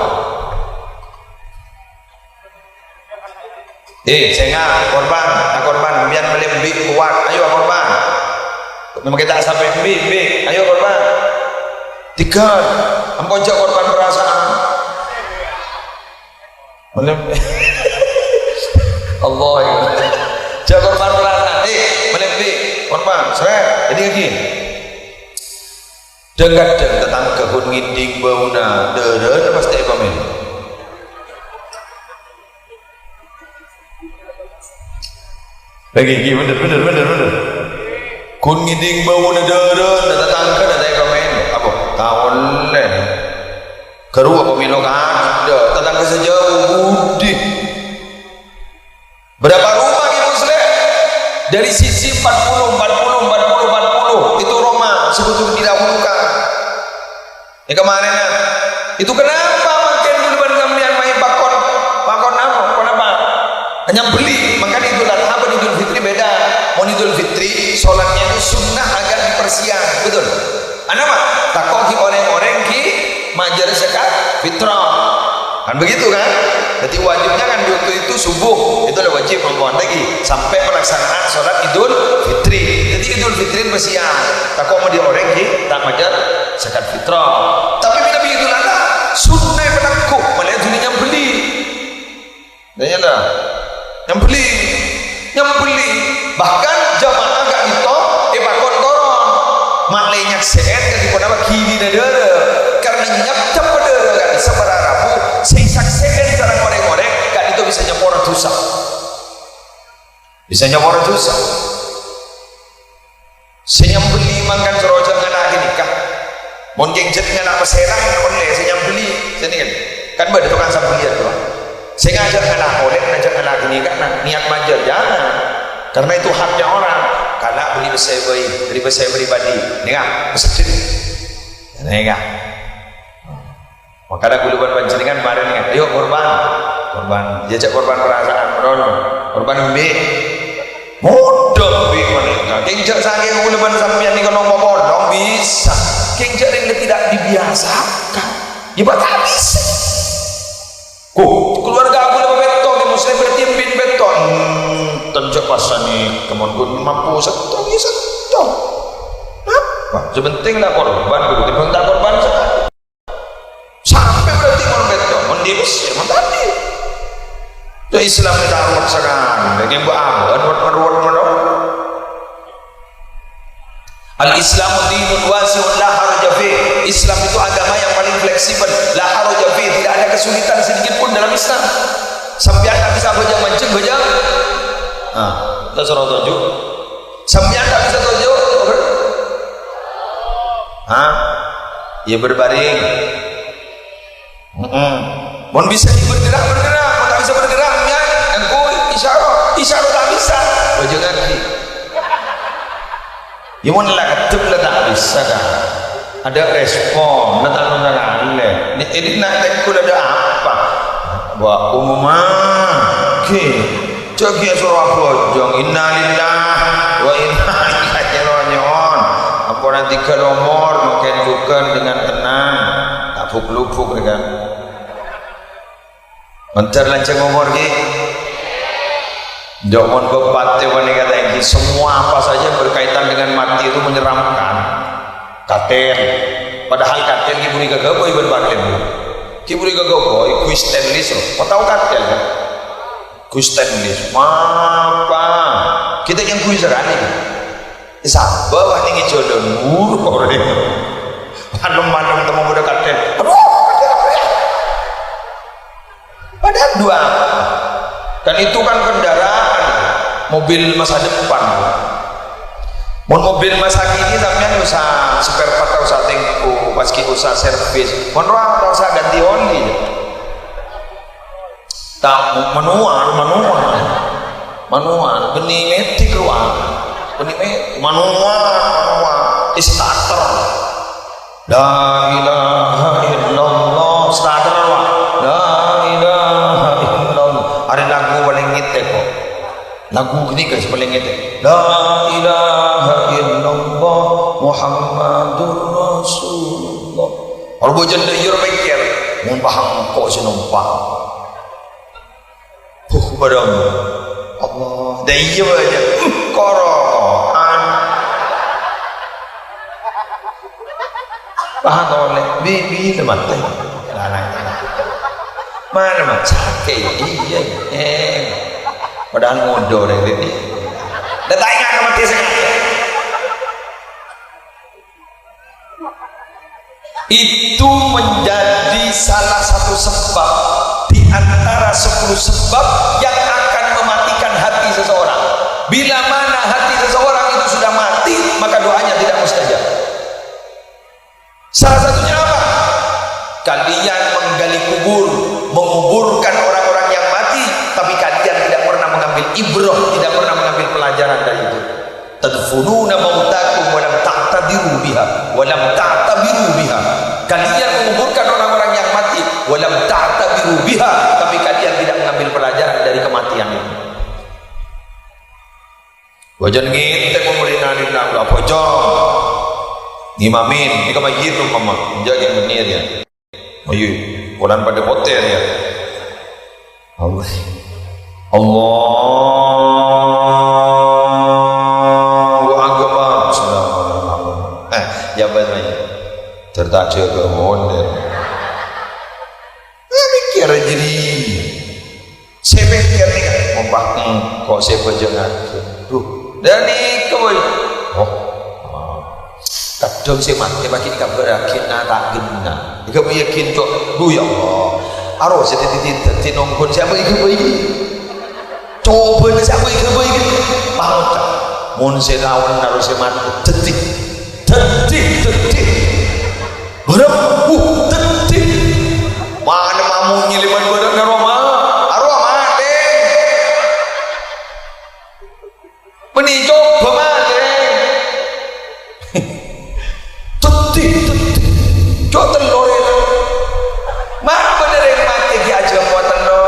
Eh, sènga', korban, akorban, bi'en malè embi' kowat, ayo akorban. Mangkèn ta' sampè' embi', embi', ayo korban. Tiga, ampon jhâ' korban perasaan. Malè embi'. Allah, ya. Jhâ' korban perasaan. Eh, malè embi', korban, srè, jadi lagi. Dhâng-kadhâng tatangghâ ghun ngèdhing bâuna dârâna pas ta' èpamèlo. Lagi, lagi, bener, bener, bener, bener. Ghun ngèdhing bâuna dârâna tatangghâna ta' èpamèlo. Apa? Ta' ollè. Ghâruwa pamèlo kaadâ', tatangghâ sajhâu budi. Berapa rumah di Muslim? Dari sisi empat puluh, empat puluh, empat puluh, empat puluh, itu rumah sekutu didahulukan. Ya, kemarin, nah. Itu kenapa mangkèn bulân sampèyan main pakon? Pakon apa? Pakon apa? Nyambelli. Makanya Idul Adha bân Idul Fitri beda. Mon Idul Fitri, sholatnya itu sunnah agak dipersiang. Betul? Anapa? Tako' ghi' orèng-orèng ghi' majâr zakat fitrah. Kan begitu, kan? Jadi wajibnya kan di waktu itu subuh, itu udah wajib ampon lagi sampai pelaksanaan sholat Idul Fitri. Jadi Idul Fitri masih ya, tako' mon dâ' orèng ghi' ta' majâr zakat fitrah. Tapi bilâ Idul Adha, sunnah pènakko, malè dhuli nyambelli. Nèka, nyambelli, nyambelli. Bahkan jamaah ka'dinto èpakon toron. Ma' lè nyaksè'è ka'dinto ponapa ghilina dârâ. Karena nyap-nyap dârâ ka'dinto para rabu, sè èsaksè'è sareng orèng-orèng ka'dinto bisa nyapora dhusa. Bisa nyapora dhusa. Sè nyambelli mangkana soro jhâ' ngala' ghânèka. Mon kèng jhât ngala' pasèra, ollè sè nyambelli. Sè nèka kan, kan bâdâ tokang sambelliyân, toh. Sè ngajhâk ngala' kolèk, ngajhâk ngala' ghânèka, nah, niat majâr, jangan. Karena itu haknya orang. Kala' bâli pèssè bhâi, bâli pèssè pribadi. Nèka, pèssè. Nèka. Makana kaulâ bân panjhennengngan marèn, ayo korban. Korban, jhâ' korban perasaan, ron. Korban embi'. Modâ embi' panèka. Kèng jhâ' sakèng kaulâ bân sampèyan nèka nomo polong bisa. Kèng jhâ' rèng tidak dibiasakan. Ya, Pak, ta' bisa. Ko, keluarga kaulâ bâbètto, di Muslim berarti embi' bètto. Hmm, ten jhâ' pasani, kemon pun mampu sèttong, ya sèttong. Apa? Sè penting la korban, bukan ta' korban sakali. Sampè' berarti mon bètto, mon dibes, ya, mon tadi. Itu Islam kita ruwet sakali. Lagi mbok amban, ruwet, ruwet, ruwet. Al-Islamu dinun wasi'un la haraja fih. Islam itu agama yang paling fleksibel. La haraja fih. Tidak ada kesulitan sedikit pun dalam Islam. Sampèyan ta' bisa bhâjâng manjheng, bhâjâng. Nah, kita suruh tunjuk. Sampèyan ta' bisa tunjuk. Hah? Ya, berbaring. Mm-mm. Mon bisa bergerak, bergerak. Mon tak bisa bergerak, ya, engko' isyarah, isyarah tak bisa. Bajengngagi. Ya, mon la keddhep la ta' bisa, kan? Ada respon, la ta' nolak. Ini nak tengkul ada apa? Wa umma. Oke. Jâgiyâ soro abhâjâng, innalillahi wa inna ilaihi raji'un. Ampon dhika lomor, makan jhughân dengan tenang. Tabuk-lubuk, ya kan? Mandhâr lanjhâng omor, ghi. Jhâ' mon bâb patè panèka ta' ènggi, semua apa saja yang berkaitan dengan mati itu menyeramkan. Katèl. Padahal katèl ghi' bhuru èkaghâbây bân panglèma. Ghi' bhuru èkaghâbây, Guy Stanley, so. Kau tahu katèl, kan? Guy Stanley, apa? Kita yang Guy sekali. Sapa wah ning jolon mur orèng. Malem-malem temu pada kadek. Aduh, padahal dua apa? Dan itu kan kendaraan, mobil masa depan. Mon mobil masa kini sampeyan usah spare part, usah tengko, pas ki usah servis. Mon roh usah ganti oli. Ta-, manual, manual. Manual, bânnè metik rowa. Bânnè me-, manual, manual. Starter. La ilaha illallah. Starter rowa. La ilaha illallah. Arè lagu palèng ngètè kok. Lagu ghânèka sè palèng ngètè. La ilaha illallah Muhammadur Rasulullah. Ora bhâjâng dâ' iyâ ora mèkkèr. Mon paham kok sè nompa. Huh, barang. Allah. Dâ' iyâ bhâjâng. Huh, koro'an. Paham tolè. Bi-, bi-, matè. Lanang. Mana, Mat? Sakè'. Iyâ. Eh. Padahal ngodâ rèng rèng. Dâ' ta' enga' ka matè sè Itu menjadi salah satu sebab di antara sepuluh sebab yang akan mematikan hati seseorang. Bila mana hati seseorang itu sudah mati, maka doanya tidak mustajab. Salah satunya apa? Kalian menggali kubur, menguburkan orang-orang yang mati, tapi kalian tidak pernah mengambil ibrah, tidak pernah mengambil pelajaran dari itu. Tadfununa mautakum wa lam ta'tabiru biha, wa lam ta'tabiru biha. Kalian menguburkan orang-orang yang mati, wa lam ta'tabiru biha, tapi kalian tidak mengambil pelajaran dari kematian itu. Bhâjâng ngètè pamulina nèka, bhâjâng. Ngimamin, nèka mayyit umpama, jâgâ bânnè rèya. Ayo, polana padâ potè rèya. Allah. Allahu Akbar. Bismillahirrahmanirrahim. Eh, ya, Bang, ya. Cerita aja ke mondar. Eh, mikir aja nih. Sè mèkkèr nèka, mompah, hmm, kok sè bhâjângngaghi. Duh, dâ' nèka, boy. Oh, ah. Kadhâng sè matè paghi' èkabhârraghi na ta' ghenna. Èghâbây ghin, Cok. Duh, ya Allah. Aro sè dhâddhi, dhâddhi nongghun sè apa èghâbây ghin? Cobâna sè apa èghâbây ghin? Pangka. Mon sè laon aro sè matè, dhâddhi. Dhâddhi, dhâddhi. Bârâmbu, dhâddhi. Mana mamunyi lèman bârâ' karo ma-, arowa matè. Bânnè coba malè. Dhâddhi, dhâddhi. Cok tello rè. Ma' bâdâ rèng matè ghi' ajâ' mowa tello.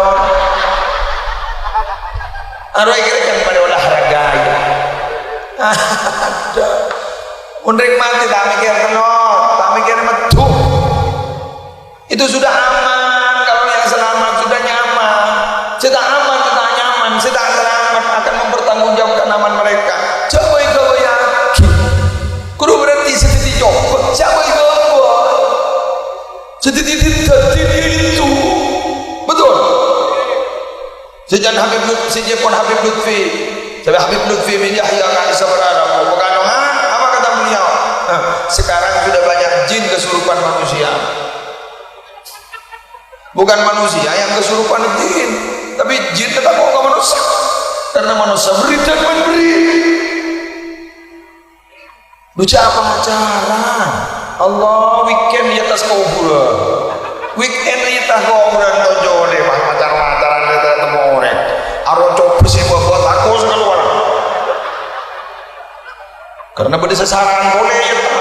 Arowa kèra kan padâ olahraga, ya. Adâ'. Mon rèng matè ta' mèkkèr tello, ta' mèkkèr meddhu. Itu sudah aman, kalau yang selamat sudah nyaman. Sè ta' aman, sè ta' nyaman, sè ta' selamat akan mempertanggungjawabkan amal mereka. Jhâ' bhâi-ghâbâyaghi. Kodhu berarti sè dhâddhi coba, jhâ' bhâi-ghâbâ. Sè dhâddhi, dhâddhi itu. Betul? Sè jhân Habib Lut-, sè jhâ' pon Habib Lutfi. Sampai Habib Lutfi bin Yahya kan bisa berharap. Bukan, ha? Apa kata beliau? Hah, sekarang sudah banyak jin kesurupan manusia. Bukan manusia yang kesurupan jin, tapi jin tetap mau ke manusia. Karena manusia beri dan memberi. Lu jhâ' pacaran. Allah, weekend è attas kobhurân. Weekend è attas kobhurân, tojjhâ lè, pas macar-macaran lè, ta' temmo orèng. Aro coba sè bâbâ tako' sè kalowar. Karna bâdâ sasaran polè, ya, ta'?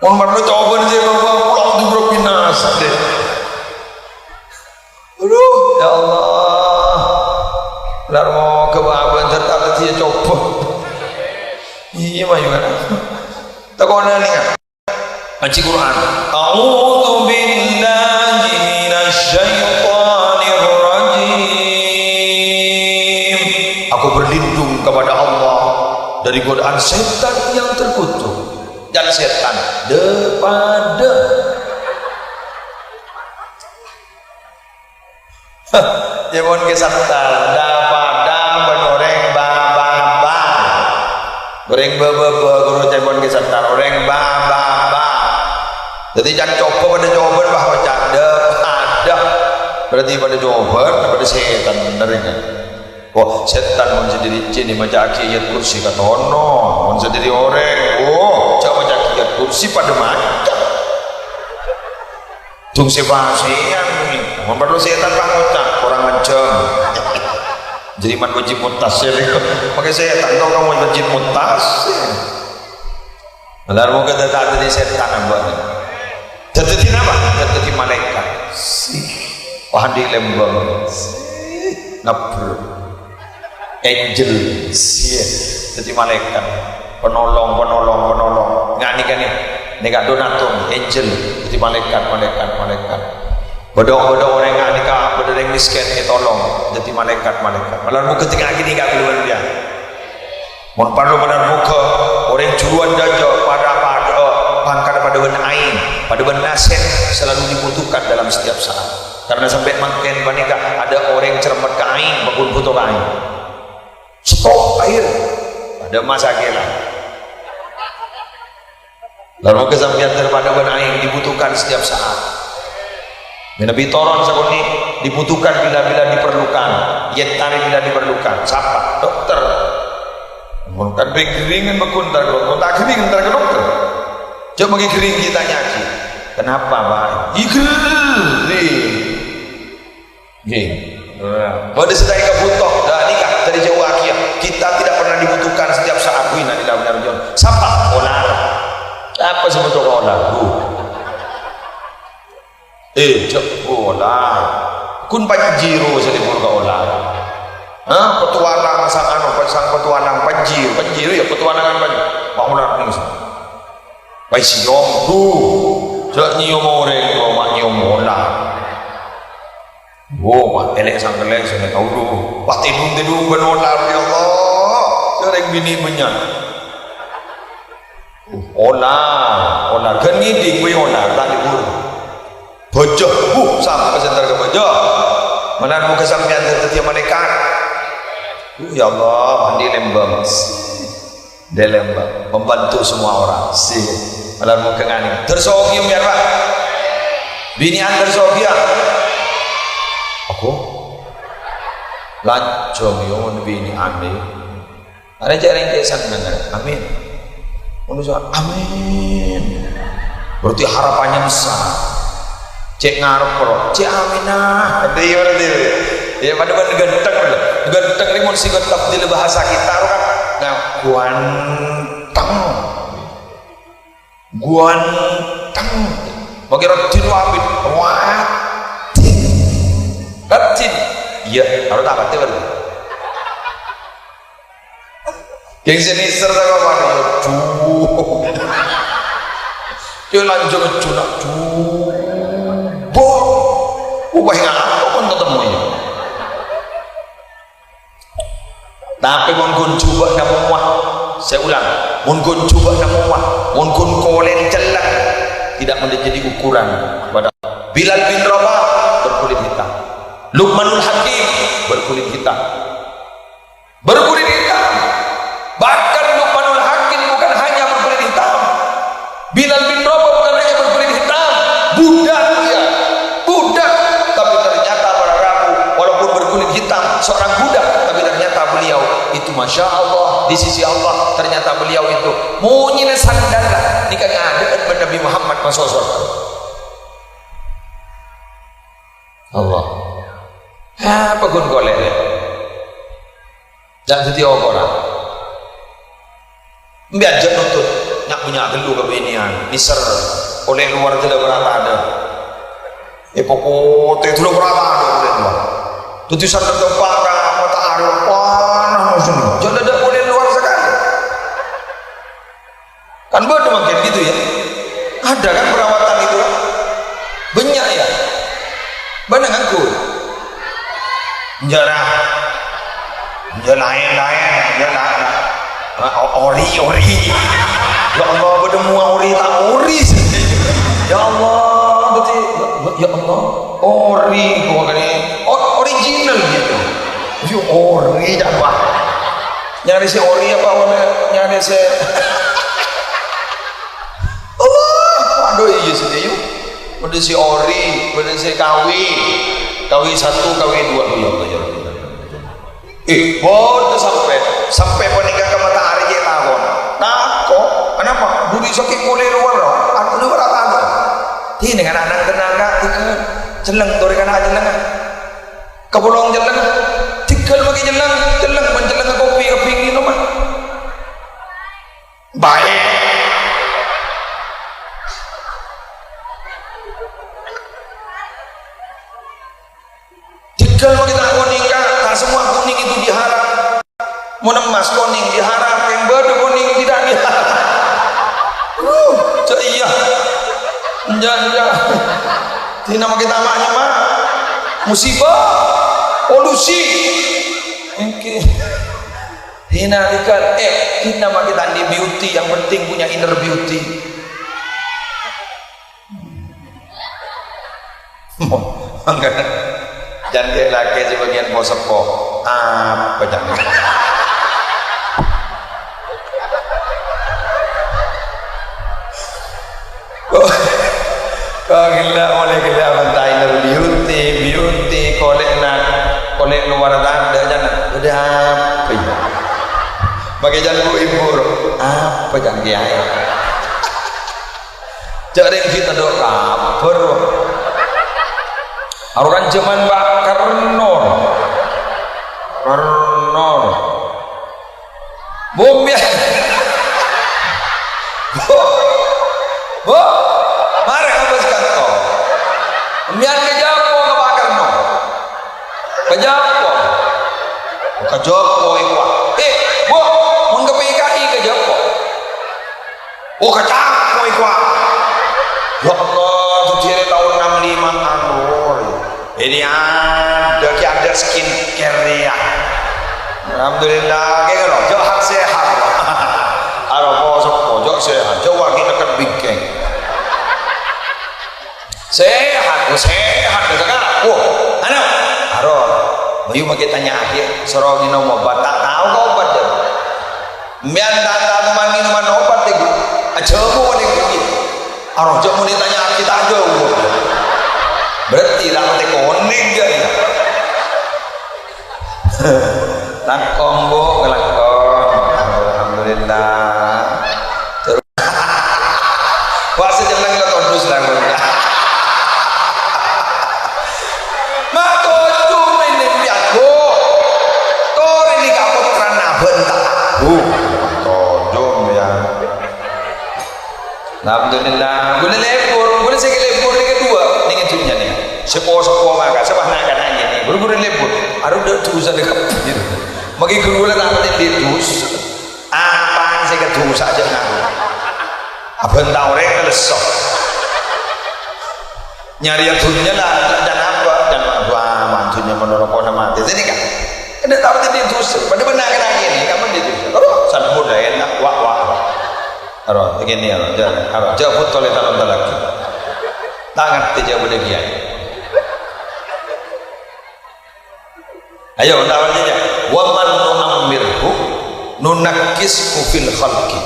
Mon parlo coba sè bâbâ, pulang di Bro Pinas, deh. Aduh, ya Allah. Lar moghâ bâbâ entar ta' dhâddhiyâ coba. Iyâ, mayu kan. Takonana, ya. Ngaji Quran. A'udzu billahi minasy syaithanir rajim. Aku berlindung kepada Allah dari godaan setan yang terkutuk. Dan setan, dâ-padâ. Hah, ca'èpon Kè Sattar, dâ-padâ bân orèng bâ-bâbâ. Orèng bâ-bâbâ, ghuru ca'èpon Kè Sattar, orèng bâ-bâbâ. Dhâddhi can coba padâ coba, wah, oca' dâ-padâ. Berarti padâ coba, padâ setan, bener, ya? Oh, setan mon sè dhâri jin èmaca'aghi ayat kursi katono, mon sè dhâri orèng, oh, jhâ' maca'aghi ayat kursi padâ maca. Dung sè pasèyan, mon parlo setan pas ngoca', "Korang ajâm." Jadi man wajib muttasil. Pakai setan, tau kamu wajib muttasil. Lar moghâ ta' dhâddhi setan, abâ'. Dhâddhi napa? Dhâddhi malaèkat. Sih. Wah, andi' lembang. Sih. Nabber. Angel, sih, dhâddhi malaèkat, penolong, penolong, penolong. Nga' nèka nè, nèka donatur, angel, dhâddhi malaèkat, malaèkat, malaèkat. Bâdâ, bâdâ orèng nga' nèka, bâdâ orèng mèskèn ètolong, dhâddhi malaèkat, malaèkat. Malar moghâ tènga ghi' nèka kalowar, ya. Mon parlo malar moghâ orèng jhuruwân dâjâ padâ, padâ, pangkat padâ bân aèng, padâ bân nasèb selalu dibutuhkan dalam setiap saat. Karena sampè' mangkèn panèka adâ' orèng cermet ka aèng, pagghun bhuto ka aèng. Stop aèng. Padâ masakèla. Lar moghâ sampèyan ter padâ bân aèng dibutuhkan setiap saat. Mènabi toron sakonè' dibutuhkan bila-bila diperlukan. Yèttari bila diperlukan. Sapa? Dokter. Mon kan ghering-gheringan bâkun entar ka dokter. Mon ta' ghering entar ka dokter. Jhâ' mangkèn ghering ètanya'aghi. Kenapa, Pak? Iyâ ghering. Ngghi. Nah, bâdâ sè ta' èkabhuto, la nèka dhâri jhâu aghiyâ. Kita tidak pernah dibutuhkan setiap saat. Wih, innalillahi wa inna ilaihi raji'un. Sapa? Olar. Sapa sè buto ka olar? Bu. Eh, jhâ' olar. Ghun Pajero sè lebur ka olar. Hah? Petualang sang anu, sang petualang Pajero, Pajero ya petualangan Pajero. Pak olar nèng. Pai siyom, bu. Jhâ' nyiyom orèng, kok ma' nyiyom olar. Wo, ma' tèlè sangkellè sè tao, bu. Wah, tèdung-tèdung bân olar, ya Allah. Orèng binè' bânnya'. Olar, olar. Ghân ngèdhing, wèh, olar, ta' libur. Bâjâ, bu, sampè' sè entar ka bâjâ. Malar moghâ sampèyan dhâddhiyâ malaèkat. Bu, ya Allah, andi' lembang. Dalam membantu semua orang. Sih. Malar moghâ nganè. Tersogi, ya, Pak. Binè'an tersogi, ya. Aku? Lanjong, yo, binè'an, deh. Ada jarang kayak sana, amin. Ngono sa, amin. Berarti harapannya besar. Cè' ngarep, bro. Cè' aminah. Iya, berarti. Ya, padâ bân ganteng, lho. Ganteng ini mun sè ganteng di bahasa kita, kan? Nah, ganteng. Ganteng. Pakai rajin wabit. Wah. Rajin. Iya, kalau tak kata berarti. Geng sini serta kawan, aduh. Dia lanjut ngejulak, aduh. Boh, ubah ngapa pun ketemu ya. Tapi mun ghun jhubâ' namowa, saya ulang, mun ghun jhubâ' namowa, mun ghun kolèn cellèng, tidak menjadi ukuran kepada Bilal bin Rabah berkulit hitam, Luqmanul Hakim berkulit hitam. Berkulit hitam. Bahkan Luqmanul Hakim bukan hanya berkulit hitam. Bilal bin Rabah bukan hanya berkulit hitam. Budak dia. Budak. Tapi ternyata para rabu, walaupun berkulit hitam, seorang budak, tapi ternyata beliau itu, Masya Allah, di sisi Allah, ternyata beliau itu monyèna sandal. Nèka ngadhep bân Nabi Muhammad maso' sowarghâ. Allah. Apa ghun kolè? Jhâ' dhâddhi okoran. Embi' ajâ nuntut, nya'-bânnya' ghâllu kabinèyan, nèser, ollè lowar jâ la bârâ' tadâ'. Èpokotè jâ la bârâ' tadâ' ollè lowar. Dhâddhi sandhâ teppa'na matahari panas musim. Jâ' la dâ' ollè lowar sakalè. Kan bâdâ mangkèn gitu ya. Ada kan perawatan itu kan? Bânnya' ya. Bânnya' nganggur. Jâ ra. Jâ laèn-laèn. Jâ la-, la-, o-, ori, ori. Ya Allah, bâdâ mowa ori, ta' ori. Ya Allah, berarti, ya Allah. Ori, pokoknya. O-, original gitu. Yo, ori, jâ' wah. Nyarè sè ori apa, nyarè sè Allah, aduh, iyâ sè yu. Bâdâ sè ori, bâdâ sè kawi. Kawi satu, kawi dua. Oh, ya Allah, ya Allah. Eh, bâdâ sampè', sampè' panèka ka matahari cè' tako'. Tako'? Kenapa? Budi sakèng ollè lowar, loh. Aku lowar apa, loh? Dinèng ana' nang-tennang, Kak. Celleng, torè kana' celleng, ah. Kapolong celleng. Tigal makè celleng, celleng, bân celleng kopi, kopi ngènom, ah. Baik. Tegal makè ta' konèng, Kak. Tak semua kuning itu diharap. Mon emas konèng diharap, yang bâdâ konèng tidak diharap. Uh, cè' iyâ. Enjâ', enjâ'. Dinah makè ta' ma'-nyemma'. Musibah. Polusi. Ènggi. Dinah ikan, eh, dinah makè ta' andi' beauty, yang penting punya inner beauty. Mangkana, jhân kè lakè sè bâgiyân po-seppo. Apa jhân? Kok, kok ghellâ' molè ghellâ' bânta inner beauty, beauty, kolè'na, kolè' lowar tadâ', jhân. Bâdâ apa, yâ? Makè jhân bu-ibu, ro. Apa jhân kèyaè? Jhâ' rèng ghi' tadâ' kabhâr. Arokan jhâman Pak Karno. Karno. Bu, mbiyan. Bu. Bu. Marè abâs kanto. Mbiyan kajhâpo ka Pak Karno. Kajhâpo. Kajhâpo èkowa. Eh, Bu, mon ka P K I kajhâpo. Oh, kacako èkowa. Ya Allah, sejere taon enam lima, aduh. Ini ada, ki ada skincare ya. Alhamdulillah, kayak gitu. Jok hak sehat. Aro poso, jok sehat. Jok wagi neket bingkeng. Sehat, oh, sehat, sekarang. Wah, anu, aro. Bayu makin tanya akhir, soro ngènom obat, ta' tao ka obat, ya. Mbiyan ta' tao man ngènoman obat, ya, Bu. Ajâmo oleh, Bu. Aro, jâ' mon ètanya kita ajâ, Bu. Berarti ta' patè konèng, ya, ya. Langkong, Bu, langkong. Alhamdulillah. Wah, sè celleng la todus la, Bu. Ma' tojjhu mènèng piyat, Bu. Torè nèka pottrana bânta. Bu, tojjhu ya. Alhamdulillah, ghulâ lebur, ghulâ sè lebur nèka duwâ' nèng dhunnya nèka. Sè po-seppo maka, sè bâ' na'-kana' nèka, ghulâ-ghulâ lebur. Arowa dâ' dhusa dâ' kabbhi. Mangkèn ghulâ ta' patè dhusa. Apaan sè èkadusa jâ' ngaku? Abân ta' orèng kalesso. Nyarèya dhunnya la, dan apa? Dan wah, man dhunnya menurut kona mati. Jadi kan, kena tahu jadi dusa. Pada benar kena gini, kamu di dusa. Terus, sambil muda enak, wah, wah, wah. Terus, begini ya, jangan, harus jabut oleh talon lagi. Tak ngerti jawab dia. Ayo, tak ngerti ya. Wa man nu'ammirhu nunakkishu fil khalqi.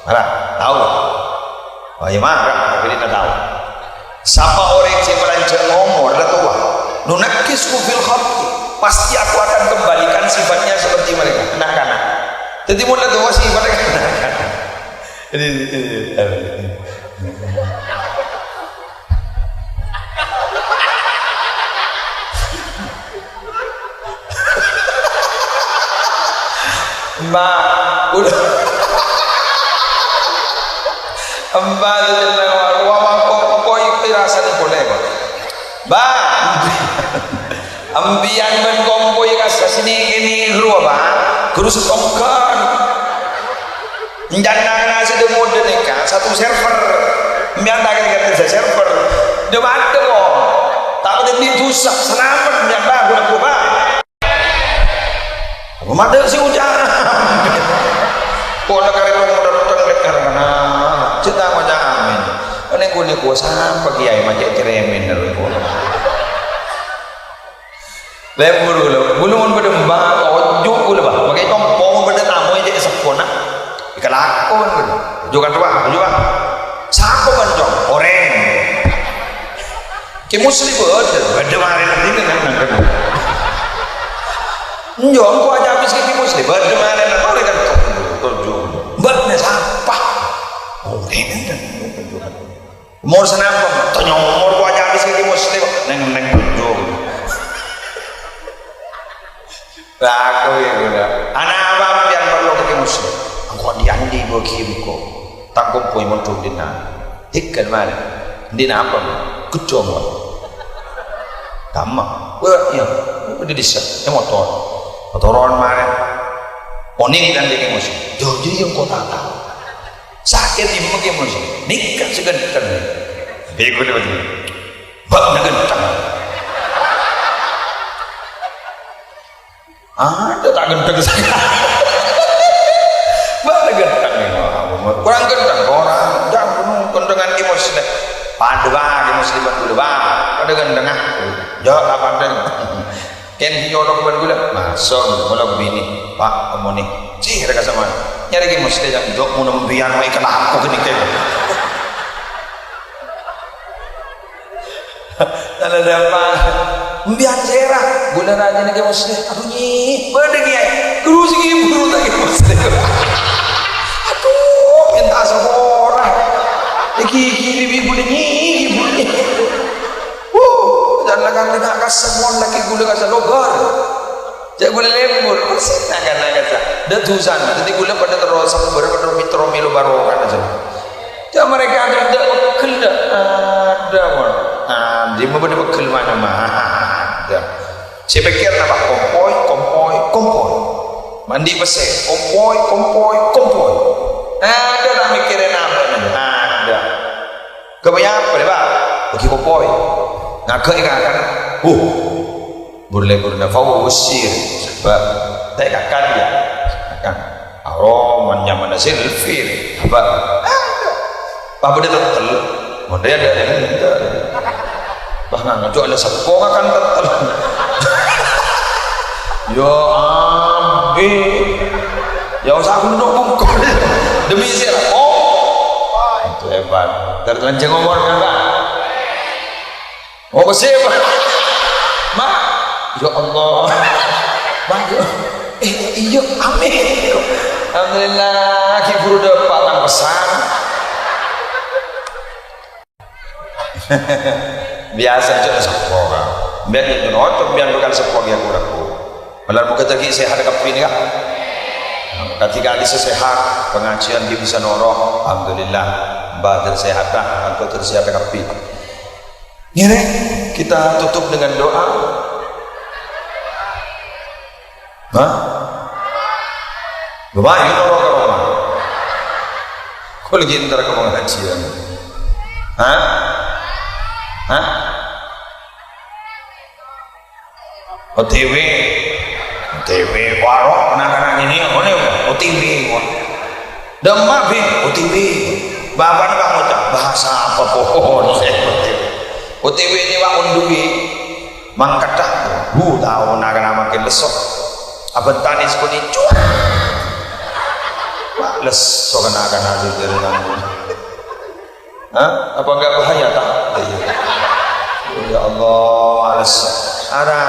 Marah, tahu? Oh, ya marah, tapi dia tahu. Sapa orèng sè palanjhâng omor, la towa, nunakkishu fil khalqi, pasti aku akan kembalikan sifatnya seperti mereka, na'-kana'. Jadi, mon la towa sifatnya na'-kana'. Mbak, udah. Mbak, itu jeneng wa-, wa-, wa-, ko-, ko-, itu rasanya boleh, kok. Mbak, empiyan bân kompoy kassa' sè nèkè nèro, Pak. Ghuru sè tongghâl. Enjâ' nang-nang sè dâ-modâ nèka satu server. Empiyan ta' kèra-kèra sè server. Dâ-, madâ, kok. Ta' patè bi' dhusa, salamet, empiyan, Pak. Ghuru, Pak. Apa madâ sè ngoca'? Pola karè roma dâteng lè' karana. Cè' ta' ngoca' amin. Nèko-nèko sapa kèyaè ma' cè' cerèmen nèko. Lebur kaulâ. Kaulâ mon bâdâ mbah, toju' kaulâ, Bah. Makè compo' mon bâdâ tamoy cè' seppona. Èkalakon kaulâ. Toju' kan, Bah, toju', Bah. Sapa, Bah, Cong? Orèng. Kè Muslim bâdâ, bâdâ marèna dinna nang, nang, nang. Enjâ', engko' ajâ' abis kè Muslim, bâdâ marèna orèng kan toju', toju'. Mbâ'na sapa? Orèng kan toju'. Umur sanapa? Tanya umur, engko' ajâ' abis kè Muslim, neng, neng toju'. Laku ya, guna. Ana' apa sampeyan parlo kè Muslim? Engko' andi-andi bagi engko'. Tang kompoy mondhuk dinna'. Hikal mara. Dinna' apa? Gedhong, Pak. Tama. Wah, iya. Di desa. È motor. Motoron mara. Onèng kan dikè Muslim. Yo, jadi yang kota tahu. Sakit di mungkin Muslim. Nikah segan kan. Bego nih, Pak. Bak, ghântheng. Adâ' ta' ghântheng sakalè. Bâ' ghântheng, kurang ghântheng, kurang. Jhâ' ghântheng, ghânthengan kè Muslim. Padâ bâ' kè Muslim bân ghulâ, bâ'. Padâ ghântheng, ah. Jhâ' ta' padâ. Kèng sè nyolok bân ghulâ, maso' ghulâ, ngolok binè. Pak, omonè. Sè rèka saman. Nyarè kè Muslim jhâ' jhâ' mon empiyan wae kalakowan ghânèka. Tala dâpa'. Empiyan sèra, ghulâ rajâna kè Muslim. Adu, nyi, bâdâ kèyaè. Ghuru sè ngibur ta' kè Muslim. Adu, mènta sapora. Èghighiri bi' ghulâ, nyi, ngibur, nyi. Wuh, jhâ' la kan ta' kassa' mon lakè ghulâ kassa' logar. Jhâ' ghulâ lèbur, pasti na'-kana' kassa'. Dâ' dhusana, dhâddhi ghulâ padâ terro sabbhâr, padâ mitro mèlo barokah, jhâ'. Jhâ' mareka adâ' peggel, dâ'. Adâ', mon. Adâ', mon bâdâ peggel mana, ma-, adâ'. Sè pèkkèr napa? Kompoy, kompoy, kompoy. Mandi pèssè, kompoy, kompoy, kompoy. Adâ' ta' mèkkèrè napa, adâ'. Ghâbây apa, Pak? Bâgi kompoy. Ngaghâi kakan. Huh. Bur-lèburna Fauzi. Bâ, ta' èkakan, yâ? Kakan. Aro, mon nyamana selfie. Bâ. Apa bâdâ tettel? Mon rèya adâ' tettel. Bâ, ngan ngoco' la seppo ngakan tettel. Ya ampun. Ya osa aku nunduk bungkol. Demi sapa? Oh. Itu hebat. Terlanjang umur kan, Pak? Oh, sip. Mak. Ya Allah. Mak, ya. Eh, iyâ, amin. Alhamdulillah, ghi' buru dâpa' tang pesan. Biyasa jhâ' seppo, Kak. Mbiyân jhâ' nyoco', mbiyân bhâkal seppo ghi' aku ragu. Malar moghâ dhâggi' sehat kabbhi nèka. Kadhi-kadhi sè sehat, pangajiân ghi' bisa noro'. Alhamdulillah. Mbah dhâr sehat, Kak. Engko' dhâr sehat kabbhi. Ngèrèng, kita tutup dengan doa. Hah? Bapak, ini noro' ka roma. Kok lagi entar ka pengajian? Hah? Hah? O T W. O T W, waro', anak-anak ini, ngene, O T W, kok. Dâ' emma', Bi', O T W. Bapakna, Pak, ngoca', bahasa apa, pon? O T W ini, Pak, on duwi. Mangketta, bu, tao na kana makin lesso. Abentane sekoni, cuak. Wah, lesso kana-kana jaringan. Hah? Apa enggak bahaya, tak? Iya. Ya Allah, males. Ara,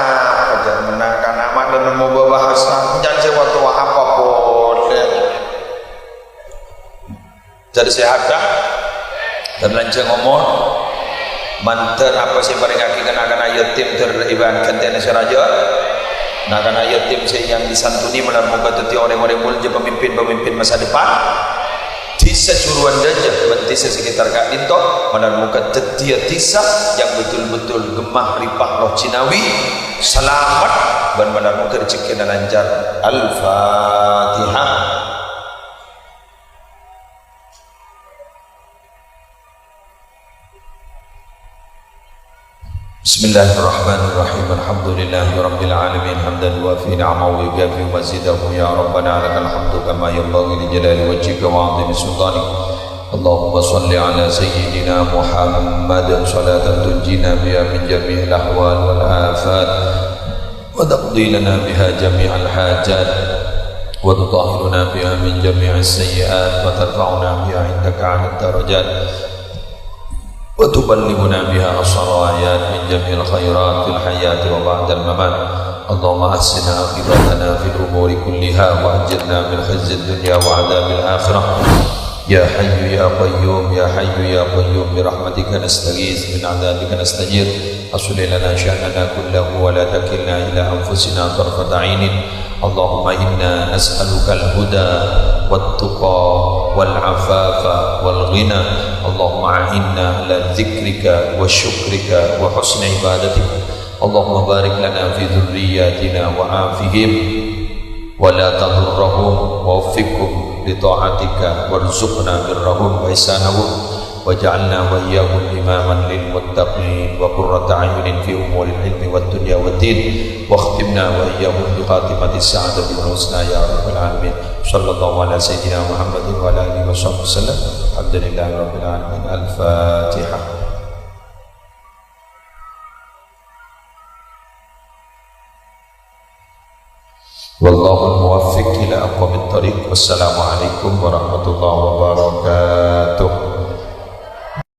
jangan menangkan amat dan nemu bahasa. Jangan sewa tua apa pun. Dhâr sèhadhâ, dhâr lanjhâng omor, mandhâr apa sè èparèngaghi ka na'-kana' yatim, dhâr èbân ghântèna sè rajâ. Na'-kana' yatim sè yang disantuni, malar moghâ dhâddhi orèng-orèng molja, pemimpin-pemimpin masa depan. Dhisa Juruwandâjâ bân dhisa sekitar ka'dinto, malar moghâ dhâddhiyâ dhisa yang betul-betul ghemma ripah roh jinawi, salamet, bân malar moghâ rejekkèna lancar. Al-Fatihah. بسم الله الرحمن الرحيم. الحمد لله رب العالمين، حمدا يوافي نعمه ويكافئ مزيده. يا ربنا لك الحمد كما ينبغي لجلال وجهك وعظيم سلطانك. اللهم صل على سيدنا محمد صلاة تنجينا بها من جميع الأهوال والآفات، وتقضي لنا بها جميع الحاجات، وتطهرنا بها من جميع السيئات، وترفعنا بها عندك أعلى الدرجات، وتبلغنا بها أقصى الغايات من جميع الخيرات في الحياة وبعد الممات. اللهم أحسن عاقبتنا في الأمور كلها، وأجرنا من خزي الدنيا وعذاب الآخرة. يا حي يا قيوم، يا حي يا قيوم، برحمتك نستغيث، من عذابك نستجير. أصلح لنا شأننا كله ولا تكلنا إلى أنفسنا طرفة عين. اللهم إنا نسألك الهدى والتقى والعفاف والغنى. اللهم أعنا على ذكرك وشكرك وحسن عبادتك. اللهم بارك لنا في ذرياتنا وعافهم ولا تضرهم، ووفقهم لطاعتك، وارزقنا برهم وإحسانهم، واجعلنا وإياهم إماما للمتقين وقرة أعين في أمور العلم والدنيا والدين، واختمنا وإياهم بخاتمة السعادة والحسنى يا رب العالمين. صلى الله على سيدنا محمد وعلى آله وصحبه وسلم. الحمد لله رب العالمين. الفاتحة. Wallahul muwaffiq ila aqwamit thariq. Wassalamualaikum warahmatullahi wabarakatuh.